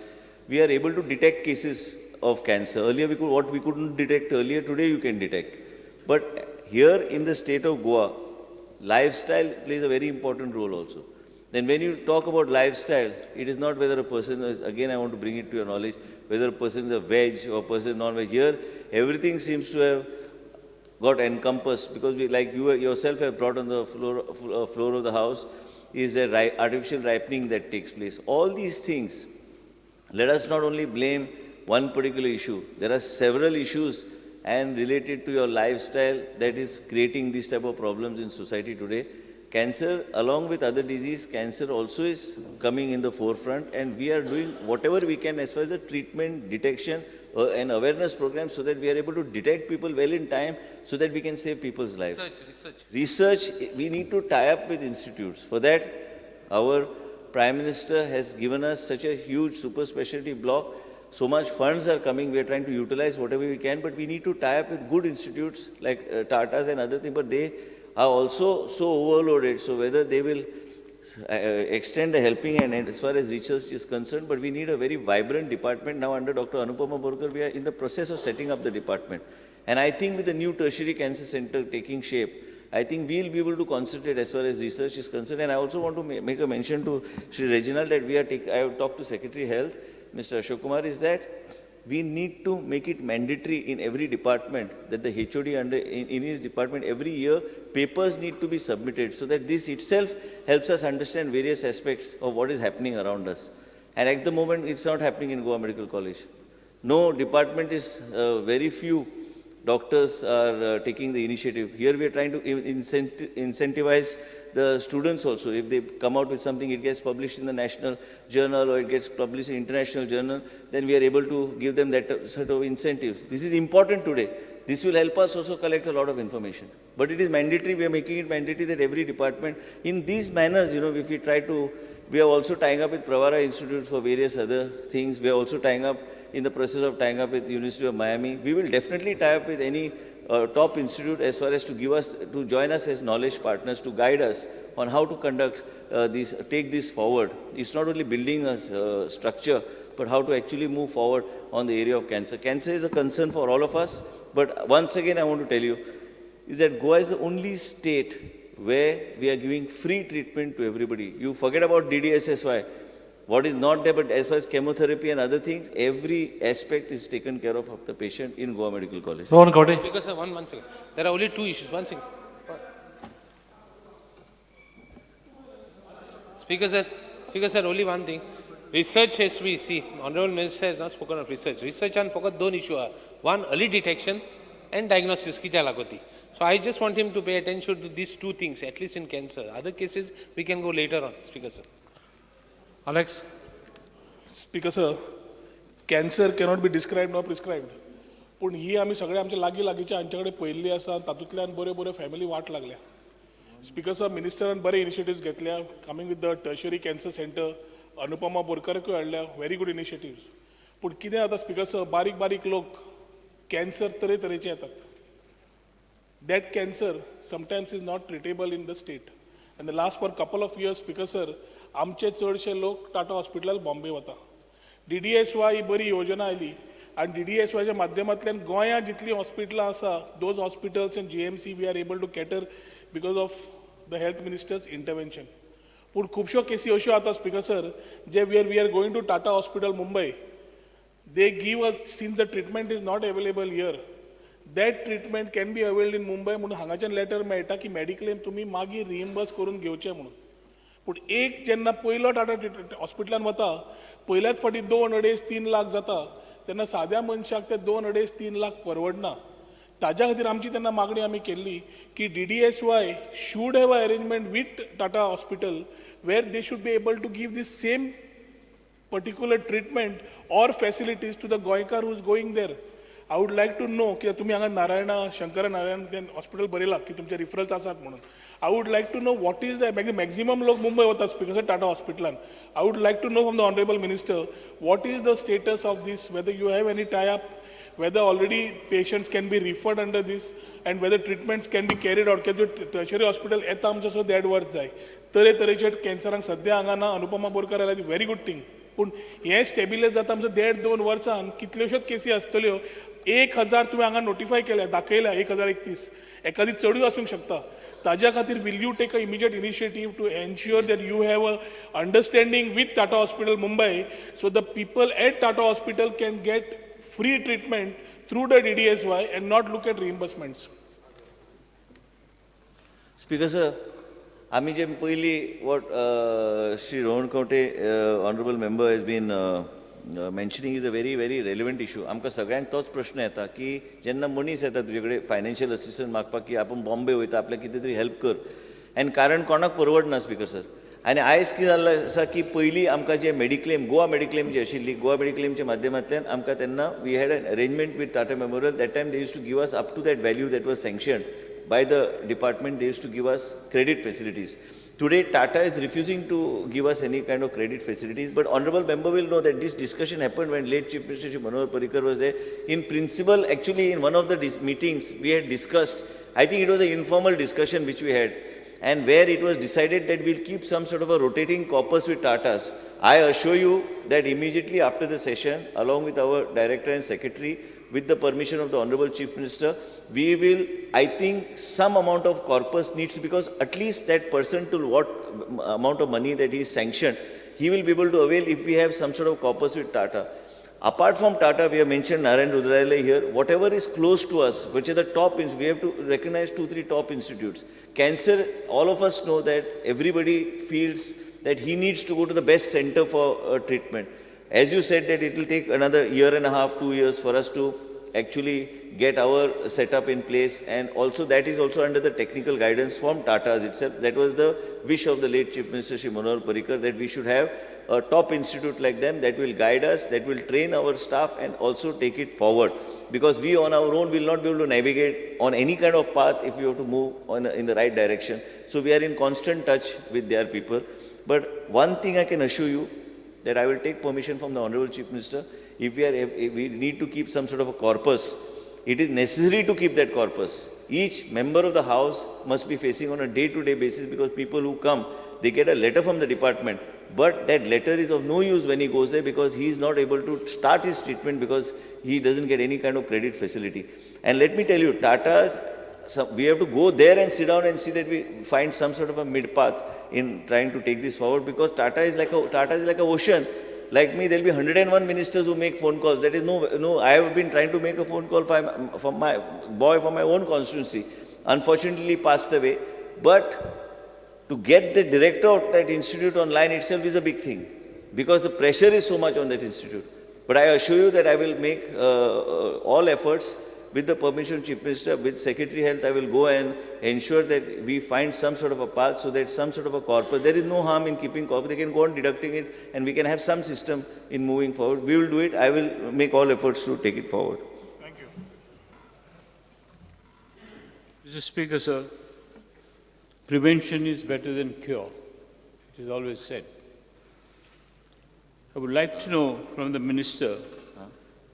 We are able to detect cases of cancer. Earlier we could, what we couldn't detect earlier, today you can detect. But here in the state of Goa, lifestyle plays a very important role also. Then when you talk about lifestyle, it is not whether a person is, again I want to bring it to your knowledge, whether a person is a veg or a person non-veg. Here, everything seems to have got encompassed because we, like you yourself have brought on the floor of the house, is the artificial ripening that takes place. All these things, let us not only blame one particular issue. There are several issues and related to your lifestyle that is creating this type of problems in society today. Cancer, along with other disease, cancer also is coming in the forefront, and we are doing whatever we can as far as the treatment, detection, and awareness program so that we are able to detect people well in time so that we can save people's lives. Research, we need to tie up with institutes. For that, our Prime Minister has given us such a huge super specialty block. So much funds are coming, we are trying to utilize whatever we can, but we need to tie up with good institutes like Tata's and other things, but they are also so overloaded, so whether they will extend a helping hand as far as research is concerned, but we need a very vibrant department. Now under Dr. Anupama Borkar, we are in the process of setting up the department. And I think with the new tertiary cancer center taking shape, I think we will be able to concentrate as far as research is concerned. And I also want to make a mention to Shri Reginald that we are I have talked to Secretary Health, Mr. Ashok Kumar, is that we need to make it mandatory in every department that the HOD under in his department every year papers need to be submitted so that this itself helps us understand various aspects of what is happening around us. And at the moment, it's not happening in Goa Medical College. No department is, very few doctors are taking the initiative. Here we are trying to incentivize the students also. If they come out with something, it gets published in the national journal or it gets published in international journal, then we are able to give them that sort of incentives. This is important today. This will help us also collect a lot of information. But it is mandatory, we are making it mandatory that every department, in these manners, you know, if we try to, we are also tying up with Pravara Institute for various other things. We are also tying up, in the process of tying up with University of Miami. We will definitely tie up with any top institute as far as to give us, to join us as knowledge partners, to guide us on how to conduct this, take this forward. It's not only building a structure, but how to actually move forward on the area of cancer. Cancer is a concern for all of us, but once again I want to tell you, is that Goa is the only state where we are giving free treatment to everybody. You forget about DDSSY. What is not there, but as far as chemotherapy and other things, every aspect is taken care of the patient in Goa Medical College. Rohan Khaunte. Because one second. There are only two issues. One second. Speaker sir, only one thing. Research has to be, see, Honorable Minister has not spoken of research. Research and focus two issues are. One, early detection and diagnosis. So I just want him to pay attention to these two things, at least in cancer. Other cases, we can go later on, Speaker sir. Alex. Speaker sir, cancer cannot be described nor prescribed. पूण ही आमी सगळे आमचे लागीं लागींच्या हांचे कडेन पळयल्ली आसा, तातूंतल्यान बऱ्यो बऱ्यो फॅमिली वाट लागल्या. स्पीकर सर, मिनिस्टरान बरे इनिशिएटिव्स घेतल्या, coming with the tertiary cancer centre, Anupama बोरकरकूय हाडल्या, व्हेरी गुड इनिशिएटिव्स. पूण कितें जाता स्पीकर सर, बारीक बारीक लोक कॅन्सर तरेतरेचे येतात. That cancer sometimes is not treatable in the state. And the last for couple of years, Speaker sir, आमचे चडशे लोक टाटा हॉस्पिटलाक बॉम्बे वता. DDSY ही बरी योजना आयली आनी DDSYच्या माध्यमांतल्यान गोंयांत जितलीं हॉस्पिटलां आसा, those hospitals and GMC we are able to cater because of the health minister's intervention. पूण खुबश्यो केसी अश्यो जाता speaker sir, J we are going to Tata hospital Mumbai, they give us, since the treatment is not available here, that treatment can be availed in Mumbai म्हणून हांगाच्यान letter मेळटा की mediclaim तुमी मागीर रिइम्बर्स करून घेवचें म्हणून. पूण एक जेन्ना पयलो टाटा हॉस्पिटलान वता, पयल्याच फावटी 2-2.5-3 लाख जाता, तेन्ना साद्या मनशाक ते 2-2.5-3 लाख परवडना. ताज्या खातीर आमची तेन्ना मागणी आमी केल्ली की DDSY should have a arrangement with Tata hospital where they should be able to give the same particular treatment or facilities to the Goenkar who is going there. I would like to know की तुमी हांगा नारायणा, शंकर नारायण ते hospital बरयलां की तुमचे रिफरल्स आसात म्हणून. I would like to know what is the maximum लोक मुंबय वतात स्पीकर सर टाटा हॉस्पिटलान. I would like to know from the honourable minister what is the status of this, whether you have any tie up, whether already patients can be referred under this and whether treatments can be carried out. कित्याक tertiary hospital येता आमचो so देड वर्स जाय. तरेतरेचे कॅन्सरांक सद्या हांगा ना अनुपमा बोरकर आयला, व्हेरी गुड थींग, पूण हें स्टेबिलायज जाता आमचो 1.5-2 वर्सान कितल्योश्योच केसी आसतल्यो. 1000 तुवें हांगा नोटिफाय केल्या, दाखयल्या 1031, एकादी चडूय आसूंक शकता. ताज्या खातीर will you take a immediate initiative to ensure that you have a understanding with Tata hospital Mumbai so the people at Tata hospital can get free treatment through the DDSY and not look at reimbursements. Speaker sir, आमी जे पयलीं what Shri Rohan Khaunte honourable member has been mentioning is a very very relevant issue. आमकां सगळ्यांक तोच प्रश्न येता की जेन्ना मनीस येता तुजे कडेन फायनान्शियल असिस्टन्स मागपाक की आपूण बॉम्बे वयता, आपल्याक कितें तरी हेल्प कर, आनी कारण कोणाक परवडना स्पीकर सर. आनी आयज कितें जाल्लें आसा की पयलीं आमकां जे मेडिक्लेम, गोवा मेडिक्लेम जी आशिल्ली, गोवा मेडिक्लेमच्या माध्यमांतल्यान आमकां तेन्ना we had an arrangement with Tata Memorial. That time they use to give us up to that value that was sanctioned by the department, they used to give us credit facilities. Today, Tata is refusing to give us any kind of credit facilities, but honorable member will know that this discussion happened when late Chief Minister Shri Manohar Parrikar was there. In principle, actually in one of the meetings we had discussed, I think it was an informal discussion which we had, and where it was decided that we'll keep some sort of a rotating corpus with Tatas. I assure you that immediately after the session, along with our director and secretary, with the permission of the Honorable Chief Minister, we will, I think, some amount of corpus needs, because at least that person to what amount of money that he is sanctioned, he will be able to avail if we have some sort of corpus with Tata. Apart from Tata, we have mentioned Narayan Hrudayalaya here. Whatever is close to us, which are the top, we have to recognize 2-3 top institutes. Cancer, all of us know that everybody feels that he needs to go to the best center for treatment. As you said that it will take another 1.5 years, 2 years for us to actually get our setup in place, and also that is also under the technical guidance from Tata's itself. That was the wish of the late Chief Minister Shri Manohar Parrikar, that we should have a top institute like them that will guide us, that will train our staff and also take it forward. Because we on our own will not be able to navigate on any kind of path if we have to move on in the right direction. So we are in constant touch with their people. But one thing I can assure you, that I will take permission from the Honorable Chief Minister, if we need to keep some sort of a corpus, it is necessary to keep that corpus. Each member of the house must be facing on a day-to-day basis, because people who come, they get a letter from the department, but that letter is of no use when he goes there, because he is not able to start his treatment because he doesn't get any kind of credit facility. And let me tell you, Tata's, so we have to go there and sit down and see that we find some sort of a mid-path in trying to take this forward, because Tata is like a ocean. Like me, there will be 101 ministers who make phone calls. That is no, I have been trying to make a phone call for my boy from my own constituency. Unfortunately, passed away. But to get the director of that institute online itself is a big thing, because the pressure is so much on that institute. But I assure you that I will make all efforts with the permission of Chief Minister, with Secretary Health, I will go and ensure that we find some sort of a path so that some sort of a corpus, there is no harm in keeping corpus, they can go on deducting it and we can have some system in moving forward. We will do it. I will make all efforts to take it forward. Thank you. Mr. Speaker, sir, prevention is better than cure. It is always said. I would like to know from the Minister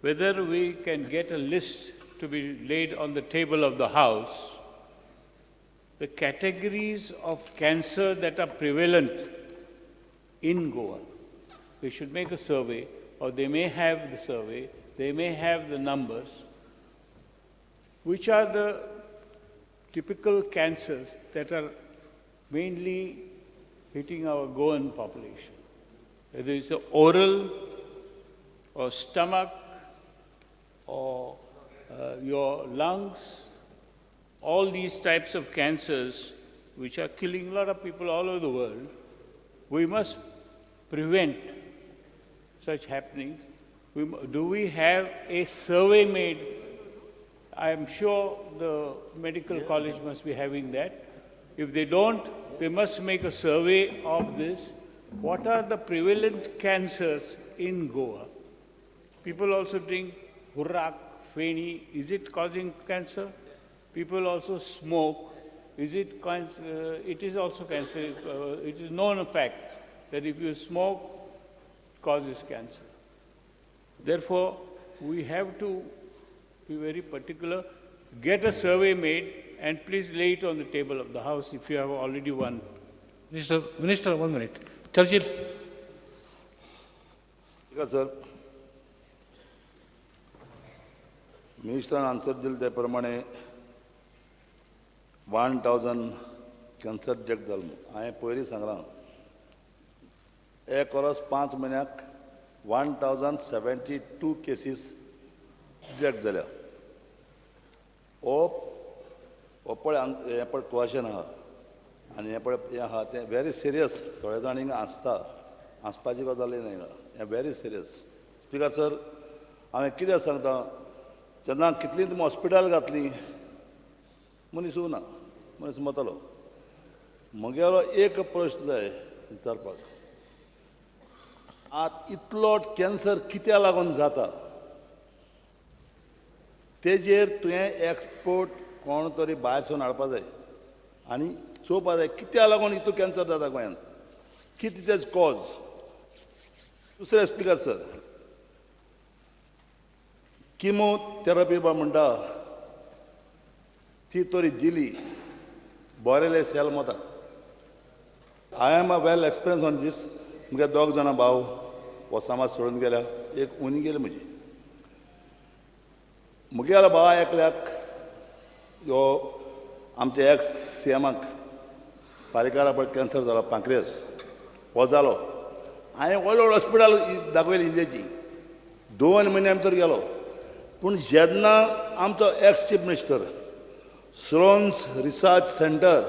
whether we can get a list to be laid on the table of the House, the categories of cancer that are prevalent in Goa. They should make a survey, or they may have the survey, they may have the numbers. Which are the typical cancers that are mainly hitting our Goan population? Whether it's oral or stomach or your lungs, all these types of cancers which are killing a lot of people all over the world, we must prevent such happenings. Do we have a survey made I am sure the medical college must be having that. If they don't, they must make a survey of this. What are the prevalent cancers in Goa? People also drink hurak, feni. Is it causing cancer? People also smoke. Is it cancer? It is also cancer. It is known fact that if you smoke, it causes cancer. Therefore, we have to be very particular. Get a survey made and please lay it on the table of the House if you have already one. Minister, 1 minute. Churchill. Sir, मिनिस्टरान answer दिले ते प्रमाणे 1000 cancer detect जालो. हांवें पयलीं सांगलां एक वर्स 5 म्हयन्याक 1072 केसीस डिटेक्ट जाल्या. हो पळय हें पळय क्वेशन आहा आनी हें पळय हें आहा तें व्हेरी सिरियस. थोडे जाण हिंगा हांसता, हांसपाची गजाल न्हय हिंगा, हें व्हेरी सिरियस. स्पिकर सर, हांवें कितें सांगता, जेन्ना कितलीं तुमी हॉस्पिटल घातलीं मनीस उरना, मनीस मरतलो. म्हगेलो एक प्रश्न जाय विचारपाक, आतां इतलो कॅन्सर कित्याक लागून जाता तेजेर तुवें एक्सपर्ट कोण तरी भायर सून हाडपा जाय आनी चोवपा जाय कित्याक लागून इतलो कॅन्सर जाता गोंयांत, कितें तेज कॉज. दुसरें स्पिकर सर, किमोथेरपी म्हणटा ती तरी दिली बरेले सेल मता. I am a well experience on this. म्हगे दोग जाणां भाव हो समाज सोडून गेल्या, एक उनी गेली म्हजी. म्हगेल्या भावा एकल्याक ह्यो आमच्या एक्स सी एमाक पारेकारा पळय कॅन्सर जालो, पांक्रियस हो जालो. हांवें व्हडले व्हड हॉस्पिटल दाखयली इंडियेची, 2 म्हयन्या भितर गेलो. पूण जेन्ना आमचो ex chief minister Sloan's research centre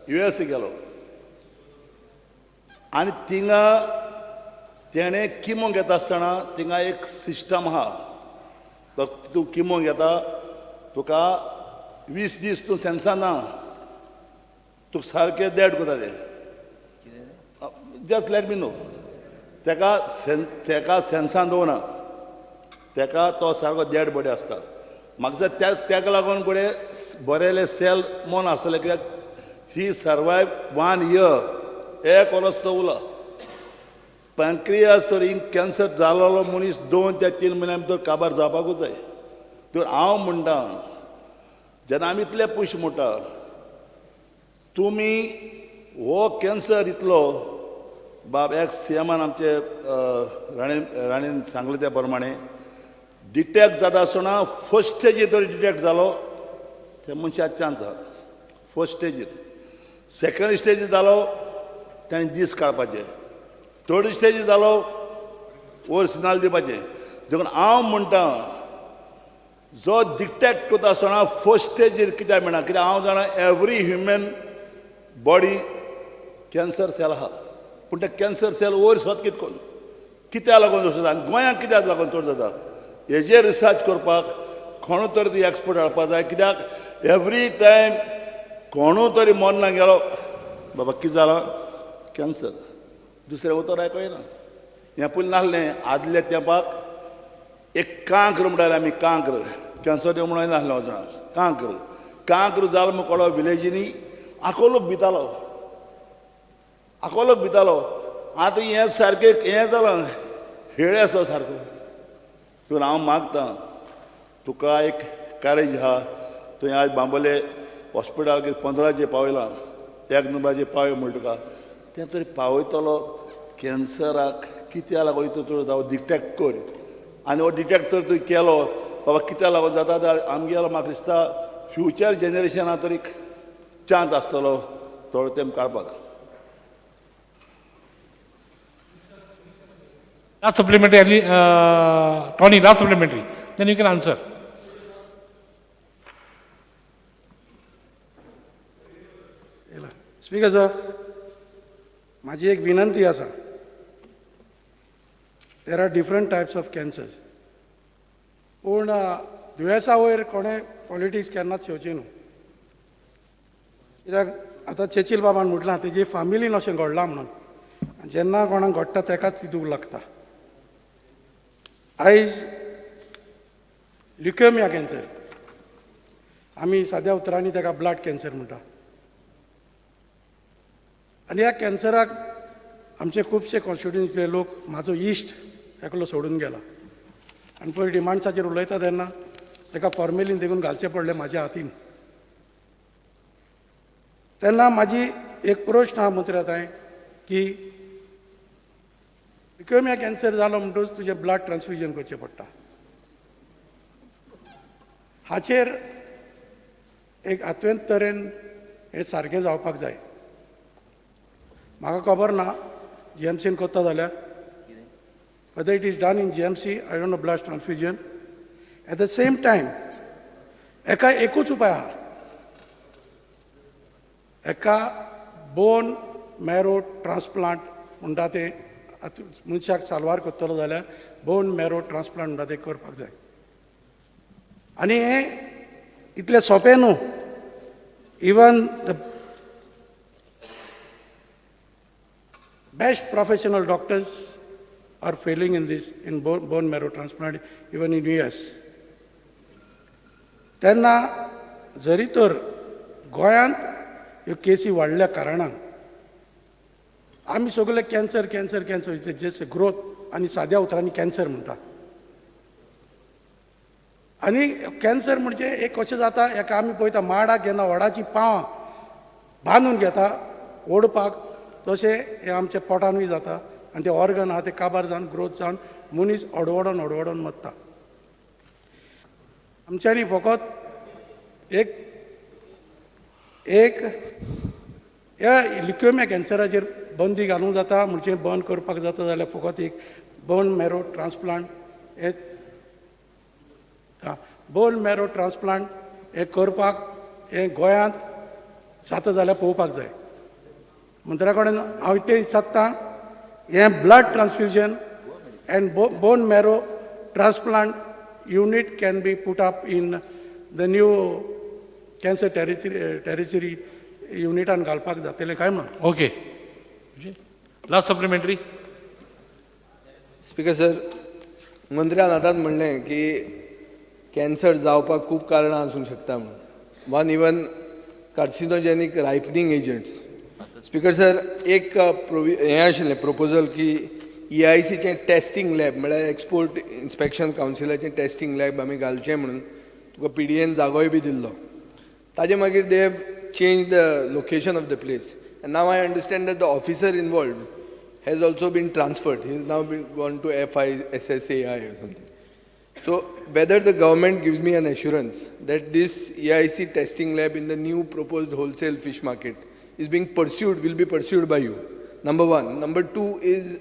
US गेलो आनी थिंगा तेणें किमो घेता आसतना थिंगा एक सिस्टम आहा, तूं किमो घेता तुका 20 दीस तूं सेन्सान ना, तुका सारकें देड करता ते. Just let me know. तेका सेन्सान दवरना, तेका तो सारको डेड बॉडी आसता. म्हाका दिसता तेका लागून घडये बरेले सेल मन आसतले, कित्याक ही सर्वायव 1 इयर, एक वर्स तो उरलो. पँक्रियास तर कॅन्सर जालोलो मनीस 2 ते 3 म्हयन्या भितर काबार जावपाकूच जाय. तर हांव म्हणटा जेन्ना आमी इतले पयशे मोडटा, तुमी हो कॅन्सर इतलो बाब एक्स सी एमान आमचे राणेन सांगलें त्या प्रमाणे डिटेक्ट जाता आसतना फर्स्ट स्टेजीर तरी डिटेक्ट जालो ते मनशाक चान्स आहा फर्स्ट स्टेजीर. सेकंड स्टेजीर जालो ताणें दीस काडपाचे, थर्ड स्टेजीर जालो वयर सिनाल दिवपाचें. देखून हांव म्हणटा जो डिटेक्ट करता आसतना फर्स्ट स्टेजीर कित्याक मेळना, कित्याक हांव जाणा every human body cancer cell आहा, पूण ते कॅन्सर सेल वयर सरत कितें करून कित्याक लागून जाता आनी गोंयांत कित्याक लागून चड जाता हेजेर रिसर्च करपाक कोणू तरी ती एक्सपर्ट हाडपाक जाय. कित्याक एवरी टायम कोणू तरी मरना गेलो बाबा कितें जालां कॅन्सर, दुसरें उतर आयकूं हें पयलीं नासलें. आदल्या तेंपाक एक कांक्र म्हणटाले आमी, कांक्र कॅन्सर म्हणून नासलें वचना, कांक्र कांक्र जालो म्हूण कळो विलेजींनी आखो लोक भितालो, आखो लोक भितालो. आतां हें सारकें हें जालां हेळ आसा सारको. पूण हांव मागता तुका एक कारेज आहा, तुवें आज बांबोले हॉस्पिटलाक 15 पावयलां, 1 नंबराचेर पावय म्हण तुका तें तरी पावयतलो. कॅन्सराक कित्याक लागून इतलो चड जाता डिटेक्ट कर, आनी हो डिटेक्ट तर तुवें केलो बाबा कित्याक लागून जाता जाल्यार आमगेलो म्हाका दिसता फ्युचर जनरेशना तरी चान्स आसतलो थोडो तेंप काडपाक. Last supplementary, Tony, last supplementary. Then you can answer. Speaker sir, माझी एक विनंती आसा. There are different types of cancers. पूण दुयेंसा वयर कोणें पॉलिटिक्स केन्नाच येवची न्हू. कित्याक आतां चेचील बाबान म्हटलां तेजी फामिलीन अशें घडलां म्हणून, जेन्ना कोणाक घडटा तेकाच ती दूख लागता. आयज ल्युकेमिया कॅन्सर, आमी साद्या उतरांनी ताका ब्लड कॅन्सर म्हणटा, आनी ह्या कॅन्सराक आमचे खुबशे कॉन्स्टिट्युएन्सीचे लोक, म्हाजो इश्ट एकलो सोडून गेला आनी पयर डिमांड्साचेर उलयता तेन्ना ताका फॉर्मेलीन देखून घालचें पडलें म्हाज्या हातीन. तेन्ना म्हाजी एक प्रश्न आहा मंत्र्या थंय की ल्युकेमिया कॅन्सर जालो म्हणटकच तुजें ब्लड ट्रान्सफ्युजन करचें पडटा, हाचेर एक आत्वेंत तरेन हें सारकें जावपाक जाय. म्हाका खबर ना जीएमसीन करता जाल्यार, whether it is done in GMC, I don't know, blood transfusion. At the same time एका एकूच उपाय आहा, एका बोन मॅरो ट्रान्सप्लांट म्हणटा तें मनशाक साल्वार करतलो जाल्यार बोन मॅरो ट्रान्सप्लांट म्हणटा तें करपाक जाय. आनी हें इतलें सोंपें न्हू. Even the best professional doctors are failing in this, in bone marrow transplant, even in US. तेन्ना जरी तर गोंयांत ह्यो केसी वाडल्या कारणान आमी सगळे cancer cancer cancer, it's just growth, आनी साद्या उतरांनी कॅन्सर म्हणटा. आनी कॅन्सर म्हणजे एक कशें जाता, एका आमी पळयता माडाक जेन्ना वडाची पावां बांदून घेता ओडपाक, तशें हें आमच्या पोटानूय जाता आनी ते ऑर्गन आहा ते काबार जावन ग्रोथ जावन मनीस अडवडोन अडवडोन मरता. आमच्यांनी फकत एक एक ह्या ल्युकेमिया कॅन्सराचेर बंदी घालूंक जाता, म्हणजे बंद करपाक जाता जाल्यार फकत एक बोन मॅरो ट्रान्सप्लांट हे बोन मॅरो ट्रान्सप्लांट हें करपाक हें गोंयांत जाता जाल्यार पळोवपाक जाय. मंत्र्या कडेन हांव इतलें विचारतां, हें blood transfusion and bone marrow transplant unit can be put up in the new cancer territory युनिटान घालपाक जातलें काय म्हणून. Okay, last supplementary. Speaker sir, मंत्र्यान आतांच म्हणलें की कॅन्सर जावपाक खूब कारणां आसूंक शकता म्हणून. One even carcinogenic ripening agents. Speaker sir, एक हें आशिल्लें प्रपोजल की EICचें टेस्टींग लॅब म्हळ्यार एक्सपोर्ट इन्स्पेक्शन कावन्सिलाचें टेस्टींग लॅब आमी घालचें म्हणून तुका PDN जागोय बी दिल्लो. ताजे मागीर they have change the location of the place and now I understand that the officer involved has also been transferred. He is now been gone to FISSAI or something. So whether the government gives me an assurance that this EIC testing lab in the new proposed wholesale fish market is being pursued, will be pursued by you, number one. Number two is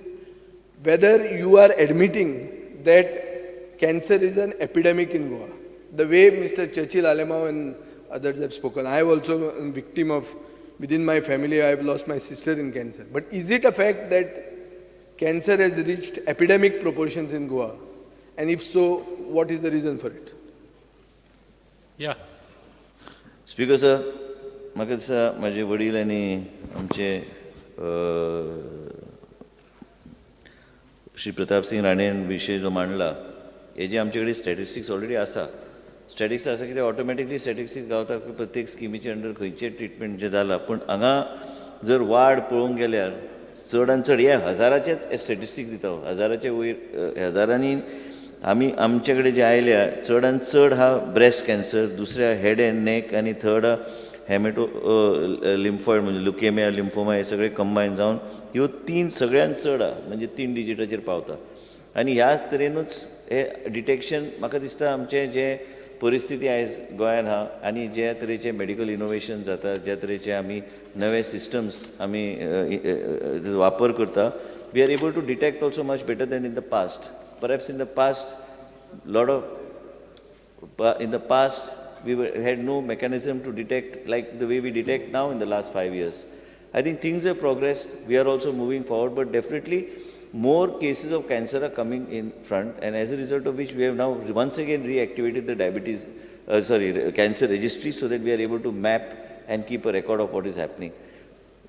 whether you are admitting that cancer is an epidemic in Goa. The way Mr. Churchill Alemao and others have spoken, I am also a victim of, within my family, I have lost my sister in cancer. But is it a fact that cancer has reached epidemic proportions in Goa? And if so, what is the reason for it? Yeah. Speaker sir, म्हाका दिसता म्हाजे वडील आनी आमचे श्री प्रताप सिंग राणेन विशय जो मांडला, हेजे आमचे कडेन स्टॅटिस्टिक्स ऑलरेडी आसा. स्टॅटिस्टिक्स आसा कितें ऑटोमॅटिकली स्टॅटिस्टिक्स गावता की प्रत्येक स्किमीचे अंडर खंयचें ट्रिटमेंट जें जालां. पूण हांगा जर वाड पळोवंक गेल्यार चडान चड हे हजाराचेच स्टॅटिस्टिक्स दिता, हजाराचे वयर हजारांनी आमी आमचे कडेन जे आयल्या चडान चड हा ब्रेस्ट कॅन्सर, दुसऱ्या हेड एंड नेक आनी थर्ड हेमेटो लिम्फॉयड म्हणजे लुकेमिया, लिम्फोमा हे सगळे कंबायन जावन ह्यो तीन सगळ्यान चड आहा, म्हणजे 3 डिजिटाचेर पावता. आनी ह्याच तरेनूच हे डिटेक्शन म्हाका दिसता आमचें जें परिस्थिती आयज गोंयान आहा आनी ज्या तरेचे मेडिकल इनोवेशन जाता, ज्या तरेचे आमी नवे सिस्टम्स आमी वापर करता, we are able to detect also much better than in the past. Perhaps in the past, we had no mechanism to detect like the way we detect now in the last 5 years. I think things have progressed. We are also moving forward, but definitely more cases of cancer are coming in front, and as a result of which we have now once again reactivated the diabetes, cancer registry, so that we are able to map and keep a record of what is happening.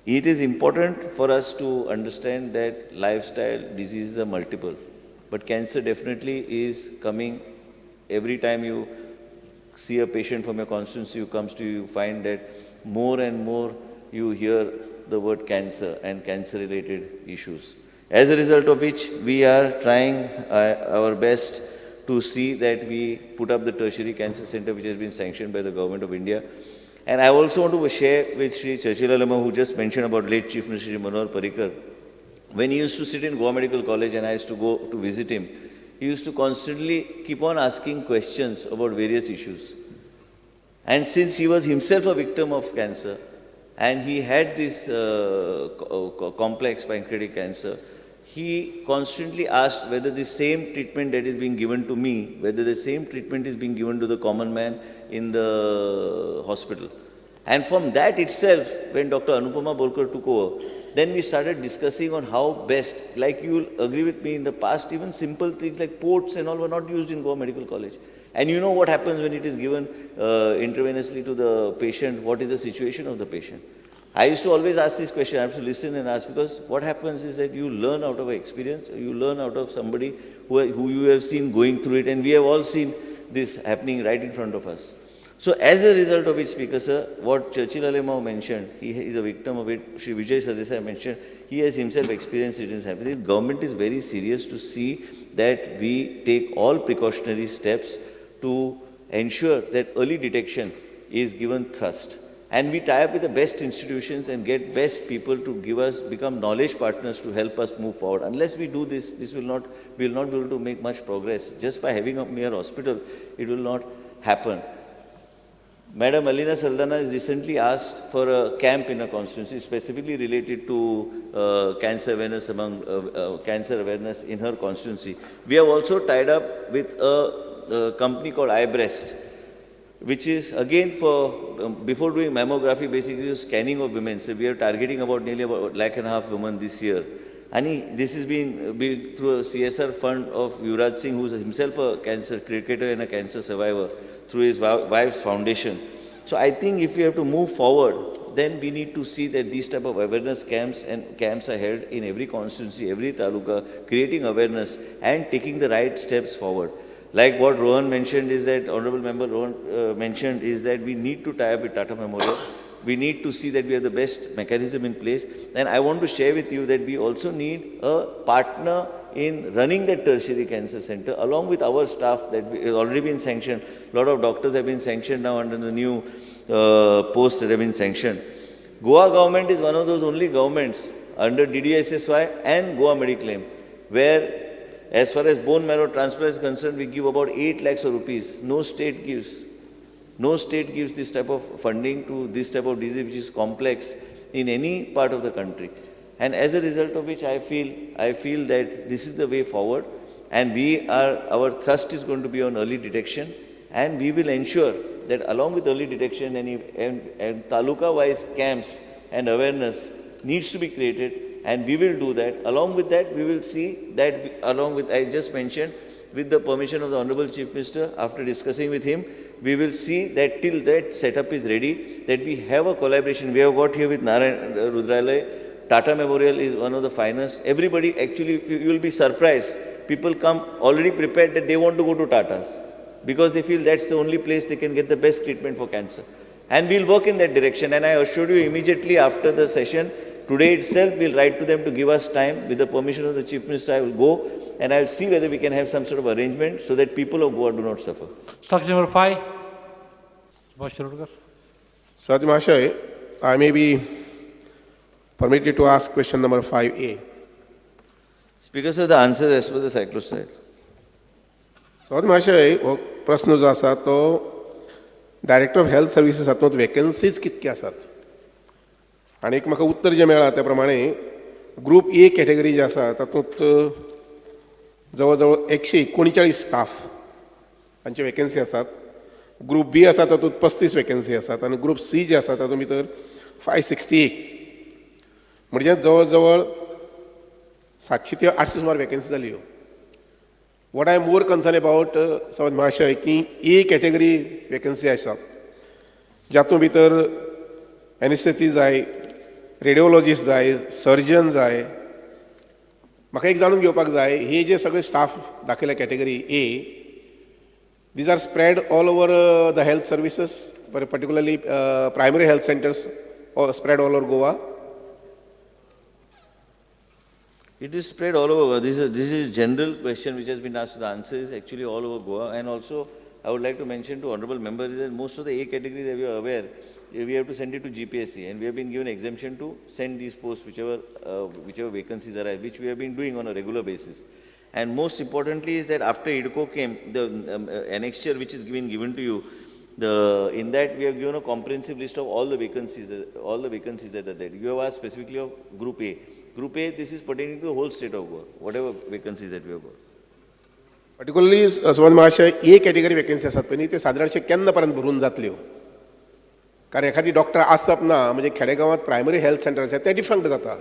It is important for us to understand that lifestyle diseases are multiple, but cancer definitely is coming. Every time you see a patient from your constituency who comes to you, you find that more and more you hear the word cancer and cancer-related issues. As a result of which, we are trying our best to see that we put up the tertiary cancer center, which has been sanctioned by the Government of India. And I also want to share with Shri Churchill Alemao, who just mentioned about late Chief Minister Shri Manohar Parrikar. When he used to sit in Goa Medical College and I used to go to visit him, he used to constantly keep on asking questions about various issues. And since he was himself a victim of cancer, and he had this complex pancreatic cancer, he constantly asked whether the same treatment that is being given to me, whether the same treatment is being given to the common man in the hospital. And from that itself, when Dr. Anupama Borkar took over, then we started discussing on how best, like you will agree with me, in the past, even simple things like ports and all were not used in Goa Medical College. And you know what happens when it is given intravenously to the patient, what is the situation of the patient? I used to always ask this question. I have to listen and ask, because what happens is that you learn out of experience, you learn out of somebody who you have seen going through it, and we have all seen this happening right in front of us. So as a result of it, Speaker sir, what Churchill Alemao mentioned, he is a victim of it, Shri Vijay Sardesai mentioned, he has himself experienced it in his. The government is very serious to see that we take all precautionary steps to ensure that early detection is given thrust. And we tie up with the best institutions and get best people to give us, become knowledge partners to help us move forward. Unless we do this, this will not, we will not be able to make much progress. Just by having a mere hospital, it will not happen. Madam Alina Saldana has recently asked for a camp in her constituency specifically related to cancer awareness among cancer awareness in her constituency. We have also tied up with a company called iBreast, which is again for, before doing mammography, basically scanning of women. So we are targeting about nearly about 1.5 lakh women this year. And this has been through a CSR fund of Yuvraj Singh, who is himself a cancer cricketer and a cancer survivor, through his wife's foundation. So I think if we have to move forward, then we need to see that these type of awareness camps and camps are held in every constituency, every taluka, creating awareness and taking the right steps forward. Like what Rohan mentioned is that, Honorable Member Rohan mentioned is that we need to tie up with Tata Memorial. We need to see that we have the best mechanism in place. And I want to share with you that we also need a partner in running that tertiary cancer center along with our staff that has already been sanctioned. A lot of doctors have been sanctioned now under the new posts that have been sanctioned. Goa government is one of those only governments under DDSSY and Goa Mediclaim, where as far as bone marrow transplant is concerned, we give about 8 lakhs of rupees. No state gives. No state gives this type of funding to this type of disease, which is complex in any part of the country. And as a result of which, I feel that this is the way forward, and we are, our thrust is going to be on early detection, and we will ensure that along with early detection and taluka-wise camps and awareness needs to be created, and we will do that. Along with that, we will see that, along with, I just mentioned, with the permission of the Honorable Chief Minister, after discussing with him, we will see that till that setup is ready, that we have a collaboration. We have got here with Narayan Rudralaya. Tata Memorial is one of the finest. Everybody, actually, you will be surprised. People come already prepared that they want to go to Tata's because they feel that's the only place they can get the best treatment for cancer. And we'll work in that direction. And I assure you, immediately after the session, today itself, we'll write to them to give us time. With the permission of the Chief Minister, I will go and I'll see whether we can have some sort of arrangement so that people of Goa do not suffer. Structure number 5. Sir Mahashay, I may be permitted to ask question number 5A. Speaker sir, the answer is as per the cyclostyle. Sir Mahashay, हो प्रश्न जो आसा तो director of health services हातूंत vacancies कितके आसात आनी एक म्हाका उत्तर जें मेळ्ळां त्या प्रमाणे ग्रूप ए कॅटेगरी जी आसा तातूंत जवळ जवळ 139 स्टाफ हांचे वेकन्सी आसात. ग्रूप बी आसा तातूंत 35 वेकन्सी आसात आनी ग्रूप सी जे आसा तातूंत भितर 568, म्हणजे जवळ जवळ 700 ते 800 सुमार वेकन्सी जाली ह्यो. What I am more concern about सभापती महाशय की ए कॅटेगरी वेकन्सी आसात जातूंत भितर एनेस्थेसी जाय, रेडिओलॉजिस्ट जाय, सर्जन जाय. म्हाका एक जाणून घेवपाक जाय, हे जे सगळे स्टाफ दाखयल्या category A, these are spread all over the health services, particularly primary health centres spread all over Goa. It is spread all over. This is general question which has been asked. The answer is actually all over Goa. And also, I would like to mention to honorable members that most of the A categories that we are aware, we have to send it to GPSC, and we have been given exemption to send these posts, whichever vacancies arise, which we have been doing on a regular basis. And most importantly is that after IDCO came, the annexure which is given to you, in that we have given a comprehensive list of all the vacancies that are there. You have asked specifically of Group A. Group A, this is pertaining to the whole state of Goa, whatever vacancies that we have got. Particularly, सभापती महाशय, A category vacancy आसात पळय न्ही, ते सादारणशे केन्ना पर्यंत भरून जातल्यो? कारण एखादी डॉक्टर आसप ना म्हणजे खेडेगांवांत प्रायमरी हेल्थ सेंटर आसा ते डिफंक्ट जाता.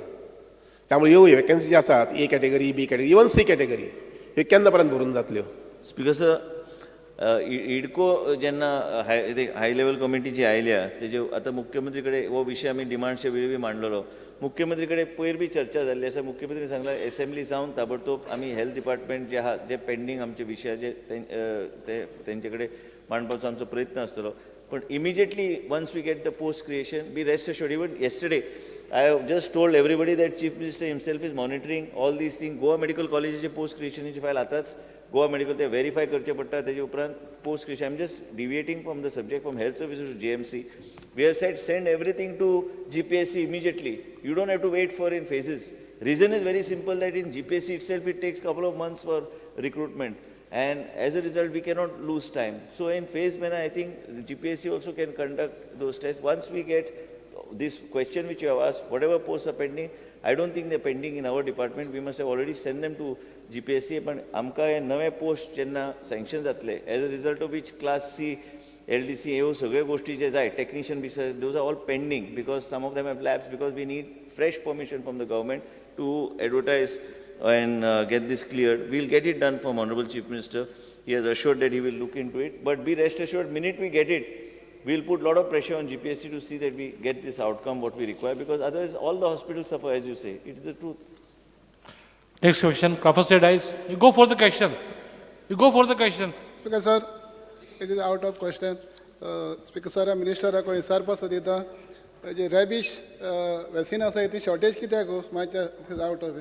त्यामुळे ह्यो वेकन्सी जे आसात A category, B category, even C category, ह्यो केन्ना पर्यंत भरून जातल्यो? स्पीकर सर, इडको जेन्ना हाय लेवल कमिटी जी आयल्या तेजे आतां मुख्यमंत्री कडेन हो विशय आमी डिमांडच्या वेळी बी मांडलेलो. मुख्यमंत्री कडेन पयर बी चर्चा जाल्ली आसा. मुख्यमंत्री सांगला एसेंब्ली जावन ताबडतोब आमी हेल्थ डिपार्टमेंट जे आहा जे पेंडींग आमचे विशय जे ते तेंचे कडेन मांडपाचो आमचो प्रयत्न आसतलो. पण immediately once we get the post creation, be rest assured. Even yesterday I have just told everybody that Chief Minister himself is monitoring all these things. Goa Medical College post creation file आताच Goa Medical ते verify करचे पडटा. तेजे उपरांत post creation. I am just deviating from the subject, from health services to GMC. We have said send everything to GPSC immediately. You don't have to wait for in phases. Reason is very simple that in GPSC itself it takes couple of months for recruitment, and as a result we cannot lose time. So in phase manner I think GPSC also can conduct those tests. Once we get this question which you have asked, whatever posts are pending, I don't think they're pending in our department. We must have already sent them to GPSC. But आमकां हे नवे post जेन्ना sanction जातले, as a result of which class C, LDC ह्यो सगळ्यो गोष्टी जे जाय, technician B, those are all pending because some of them have lapsed, because we need fresh permission from the government to advertise and get this cleared. We'll get it done from Honorable Chief Minister. He has assured that he will look into it. But be rest assured, minute we get it, we'll put a lot of pressure on GPSC to see that we get this outcome what we require, because otherwise all the hospitals suffer, as you say. It is the truth. Next question, Professor Dice. You go for the question. You go for the question. Speaker sir, it is out of question. Speaker sir, Minister, को विचारपा सोदिता जे रॅबिश vaccine आसा ती shortage कित्याक मातशें out of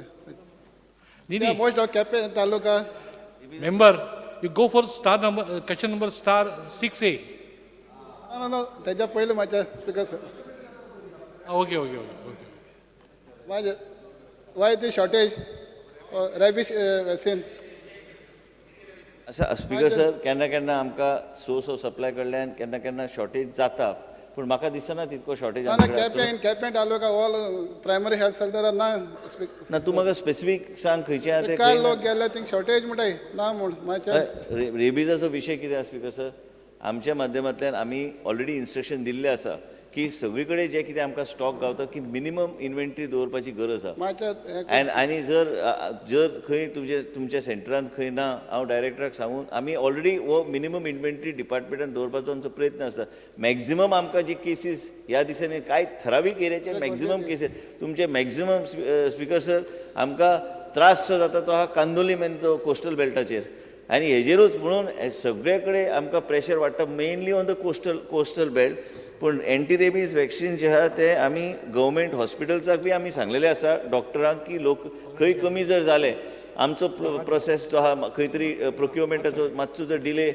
most of Quepem taluka. Member, you go for star number, question number star 6A. No, no, त्याच्या पयलीं मातशें speaker sir. Okay, okay, okay. Why the shortage rabies vaccine? आसा speaker sir, केन्ना केन्ना आमकां source of supply कडल्यान केन्ना केन्ना शॉर्टेज जाता, पूण म्हाका दिसना तितको shortage. Quepem taluka all primary health सेंटरार ना. ना, तूं म्हाका स्पेसिफीक सांग खंयचे आहा ते. काल लोक गेले थिंग शॉर्टेज म्हणटाय ना म्हूण मातशें. रेबीजाचो विशय कितें आसा स्पीकर सर, आमच्या माध्यमांतल्यान आमी ऑलरेडी इन्स्ट्रक्शन दिल्लें आसा की सगळी कडेन जे कितें आमकां स्टॉक गावता की मिनिमम इन्व्हेंटरी दवरपाची गरज आसा. आनी जर जर खंय तुमच्या सेंटरान खंय ना, हांव डायरेक्टराक सांगून आमी ऑलरेडी हो मिनिमम इन्व्हेंटरी डिपार्टमेंटान दवरपाचो आमचो प्रयत्न आसता. मॅक्झिमम आमकां जी केसीस ह्या दिसांनी कांय थरावीक एरियाचे मॅक्झिमम केसीस तुमचे मॅक्झिमम स्पीकर सर आमकां त्रास जो जाता तो आहा कांदोलीम आनी तो कोस्टल बेल्टाचेर, आनी हेजेरूच म्हणून सगळे कडेन आमकां प्रेशर वाडटा, mainly on the coastal belt. पूण एंटी रेबीज वॅक्सिन जे आहा ते आमी गव्हर्मेंट हॉस्पिटल्साक बी आमी सांगलेले आसा डॉक्टरांक की लोक खंय कमी जर जाले, आमचो प्रोसेस जो आहा खंय तरी प्रोक्युरमेंटाचो मातसो जर डिले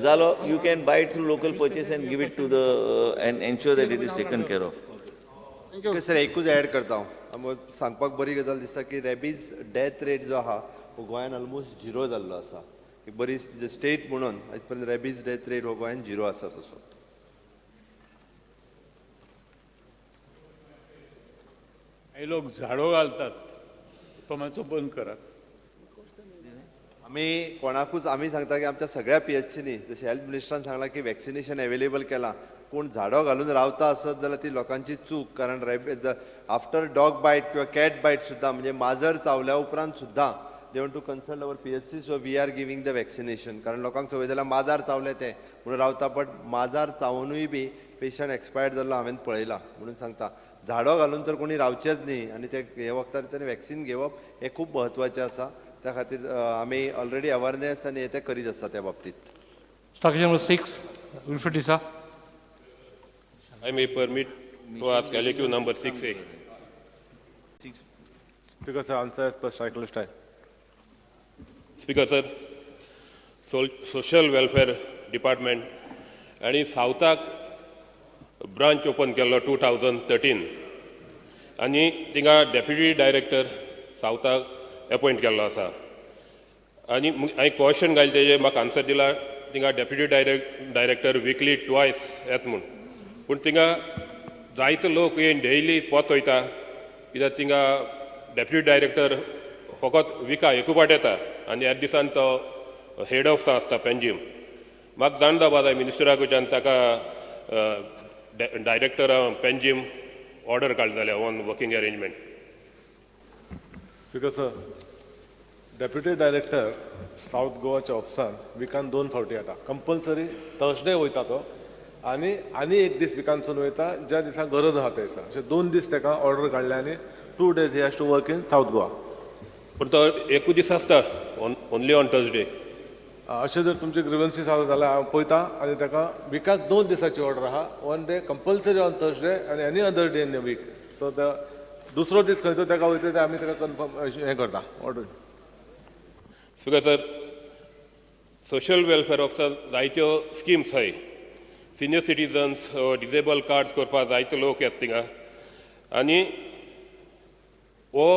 जालो, you can buy it through local purchase and give it to the and ensure that it is taken care of. Sir, एकूच एड करता हांव, सांगपाक बरी गजाल दिसता की रेबीज डेथ रेट जो आहा हो गोंयान ऑलमोस्ट झिरो जाल्लो आसा. एक बरी स्टेट म्हणून आयज पर्यंत रेबीज डेथ रेट हो गोंयान झिरो आसा तसो. काही लोक झाडो घालतात, तो मातसो बंद करात. आमी कोणाकूच आमी सांगता की आमच्या सगळ्या PHCनी जशें हेल्थ मिनिस्टरान सांगलां की वॅक्सिनेशन एवेलेबल केलां, कोण झाडो घालून रावता आसत जाल्यार ती लोकांची चूक, कारण रॅबीज आफ्टर डॉग बायट किंवा कॅट बायट सुद्दां म्हणजे माजर चावल्या उपरांत सुद्दां they want to consult our PHC, so we are giving the vaccination. कारण लोकांक संवय जाल्यार माजार चावले ते म्हणून रावता, बट माजार चावनूय बी पेशंट एक्सपायर्ड जाल्लो हांवें पळयला. म्हणून सांगता झाडो घालून तर कोणी रावचेच न्ही आनी ते हे वखदार ताणें वॅक्सिन घेवप हें खूब म्हत्वाचें आसा. त्या खातीर आमी ऑलरेडी अवेरनेस आनी हे ते करीत आसा त्या बाबतींत. Number 6, Wilfred D'Sa. I may permit to ask LAQ number 6A. Speaker sir, answer as per cycle style. Speaker sir, social welfare department आनी सावथाक ब्रांच ओपन केल्लो 2013 आनी थिंगा डेप्युटी डायरेक्टर सावथाक एपॉयंट केल्लो आसा. आनी हांवें क्वेश्चन घायलें तेजेर म्हाका आन्सर दिला थिंगा डेप्युटी डायरेक्टर विकली ट्वायस येता म्हूण, पूण थिंगा जायते लोक हे डेली पोत वयता कित्याक थिंगा डेप्युटी डायरेक्टर फकत विका एकू फावट येता आनी ह्या दिसान तो हेड ऑफ आसता पेंजीम. म्हाका जाण जावपा जाय मिनिस्टरा कडच्यान ताका डायरेक्टर पेंजीम ऑर्डर काडली जाल्यार on working arrangement. Speaker sir, deputy director south गोवाच्या ऑफिसान विकान 2 फावटी येता, कंपल्सरी थर्सडे वयता तो आनी आनी एक दीस विकानसून वयता ज्या दिसा गरज आसा त्या दिसा. अशे 2 दीस ताका ऑर्डर काडल्या आनी 2 days he has to work in south Goa. पूण तो एकूच दीस आसता, ओनली ऑन थर्सडे. अशें जर तुमचे ग्रिवन्सीस आसा जाल्यार हांव पळयता आनी ताका विकाक 2 दिसाची ऑर्डर आहा, 1 day compulsory on Thursday आनी any other day in a week. So दुसरो दीस खंयचो ताका वयता ते आमी ताका कन्फर्म हें करता order. Speaker sir, social welfare ऑफिसार जायत्यो स्किम्स आहाय, सिनियर सिटीजन्स डिजेबल कार्ड्स करपाक जायते लोक येता थिंगा आनी हो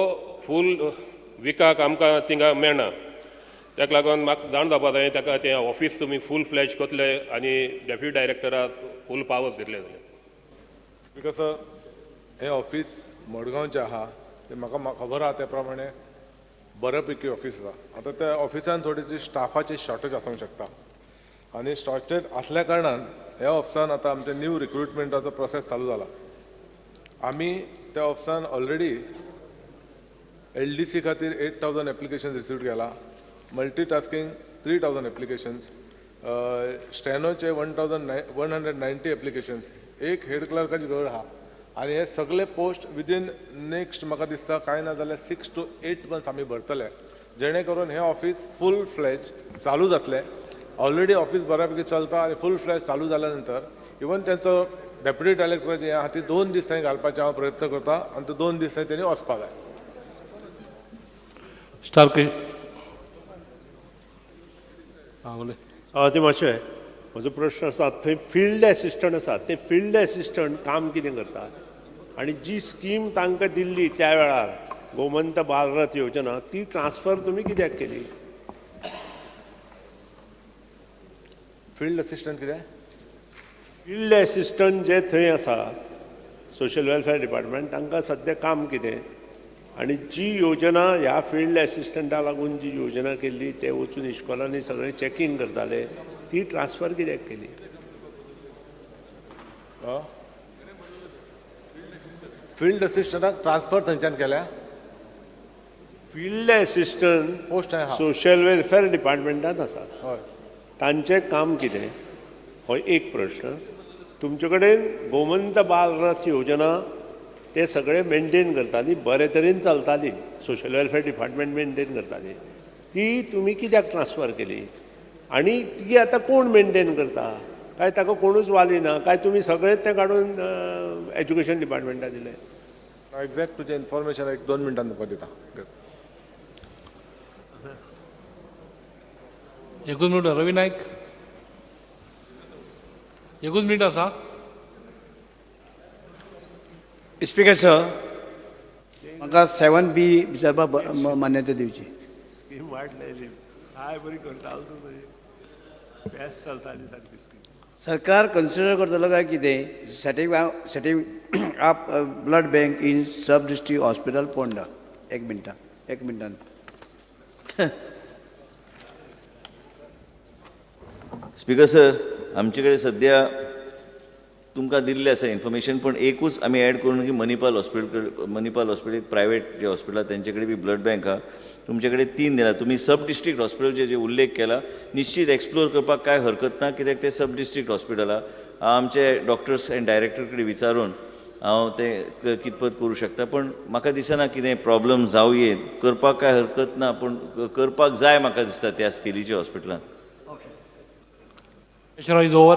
फूल विकाक आमकां थिंगा मेळना. ताका लागून म्हाका जाण जावपा जाय ताका तें ऑफीस तुमी फूल फ्लॅज करतले आनी डेप्युटी डायरेक्टराक फूल पावर्स दितले जाल्यार. Because sir, हें ऑफीस मडगांवचें आहा तें म्हाका खबर आहा त्या प्रमाणे बऱ्या पैकी ऑफीस आसा. आतां त्या ऑफिसान थोडीशी स्टाफाची शॉर्टेज आसूंक शकता आनी शॉर्टेज आसल्या कारणान ह्या ऑफिसान आतां आमचें न्यू रिक्रुटमेंटाचो प्रोसेस चालू जाला. आमी त्या ऑफिसान ऑलरेडी LDC खातीर 8,000 एप्लिकेशन रिसीव केला, मल्टीटास्कींग 3,000 एप्लिकेशन्स, स्टॅनोचे 1,190 एप्लिकेशन्स, एक हेड क्लर्काची गरज आहा आनी हे सगळे पोस्ट विदीन नेक्स्ट म्हाका दिसता कांय ना जाल्यार 6 to 8 months आमी भरतले, जेणे करून हें ऑफीस फूल फ्लॅज चालू जातलें. ऑलरेडी ऑफीस बऱ्यापैकी चलता आनी फूल फ्लॅज चालू जाल्या नंतर इवन तेंचो डेप्युटी डायरेक्टराचें हें आहा ती 2 दीस थंय घालपाचें हांव प्रयत्न करता आनी ते 2 दीस थंय तेणी वचपा जाय. ते मातशें म्हजो प्रश्न आसा, थंय फिल्ड एसिस्टंट आसा, ते फिल्ड एसिस्टंट काम कितें करता आनी जी स्कीम तांकां दिल्ली त्या वेळार गोमंत बालरथ योजना ती ट्रान्सफर तुमी कित्याक केली? फिल्ड एसिस्टंट कितें? फिल्ड एसिस्टंट जे थंय आसा सोशल वेलफेअर डिपार्टमेंट तांकां सद्या काम कितें आनी जी योजना ह्या फिल्ड एसिस्टंटा लागून जी योजना केल्ली ते वचून इश्कोलांनी सगळें चॅकींग करताले ती ट्रान्सफर कित्याक केली? फिल्ड एसिस्टंटाक ट्रान्सफर थंयच्यान केल्या? Field assistant post social welfare डिपार्टमेंटांत आसा, तांचें काम कितें हो एक प्रश्न. तुमचे कडेन गोमंत बालरथ योजना ते सगळे मेनटेन करताली, बरे तरेन चलताली, सोशल वेलफेअर डिपार्टमेंट मेनटेन करताली, ती तुमी कित्याक ट्रान्सफर केली आनी ती आतां कोण मेनटेन करता? काय ताका कोणूच वाली ना? काय तुमी सगळेच तें काडून एज्युकेशन डिपार्टमेंटाक दिलें? एक्झॅक्ट तुजें इन्फॉर्मेशन एक 2 मिनटान तुमकां दिता. एकूच मिनट रवी नायक, एकूच मिनट आसा. स्पीकर सर, म्हाका 7B विचारपाक मान्यता दिवची. स्कीम वाडलेली काय बरी करतालो तूं, बेस्ट चलताली सारकी स्कीम. सरकार कन्सिडर करतलो काय कितें setting up blood bank in sub district hospital Ponda? एक मिनटां, एक मिनटान. स्पीकर सर, आमचे कडेन सद्या तुमकां दिल्लें आसा इन्फॉर्मेशन, पूण एकूच आमी एड करून की मणिपाल हॉस्पिटल, मणिपाल हॉस्पिटल एक प्रायवेट जे हॉस्पिटल आहा तेंचे कडेन बी ब्लड बँक आहा. तुमचे कडेन 3 दिला. तुमी सब डिस्ट्रिक्ट हॉस्पिटलचे जे उल्लेख केला निश्चीत एक्सप्लोर करपाक कांय हरकत ना, कित्याक ते सब डिस्ट्रिक्ट हॉस्पिटल आहा. आमचे डॉक्टर्स एंड डायरेक्टर कडेन विचारून हांव तें कितपत करूं शकता, पूण म्हाका दिसना कितें प्रॉब्लम जावं येत. करपाक कांय हरकत ना, पूण करपाक जाय म्हाका दिसता त्या स्केलीच्या हॉस्पिटलान. Question is over.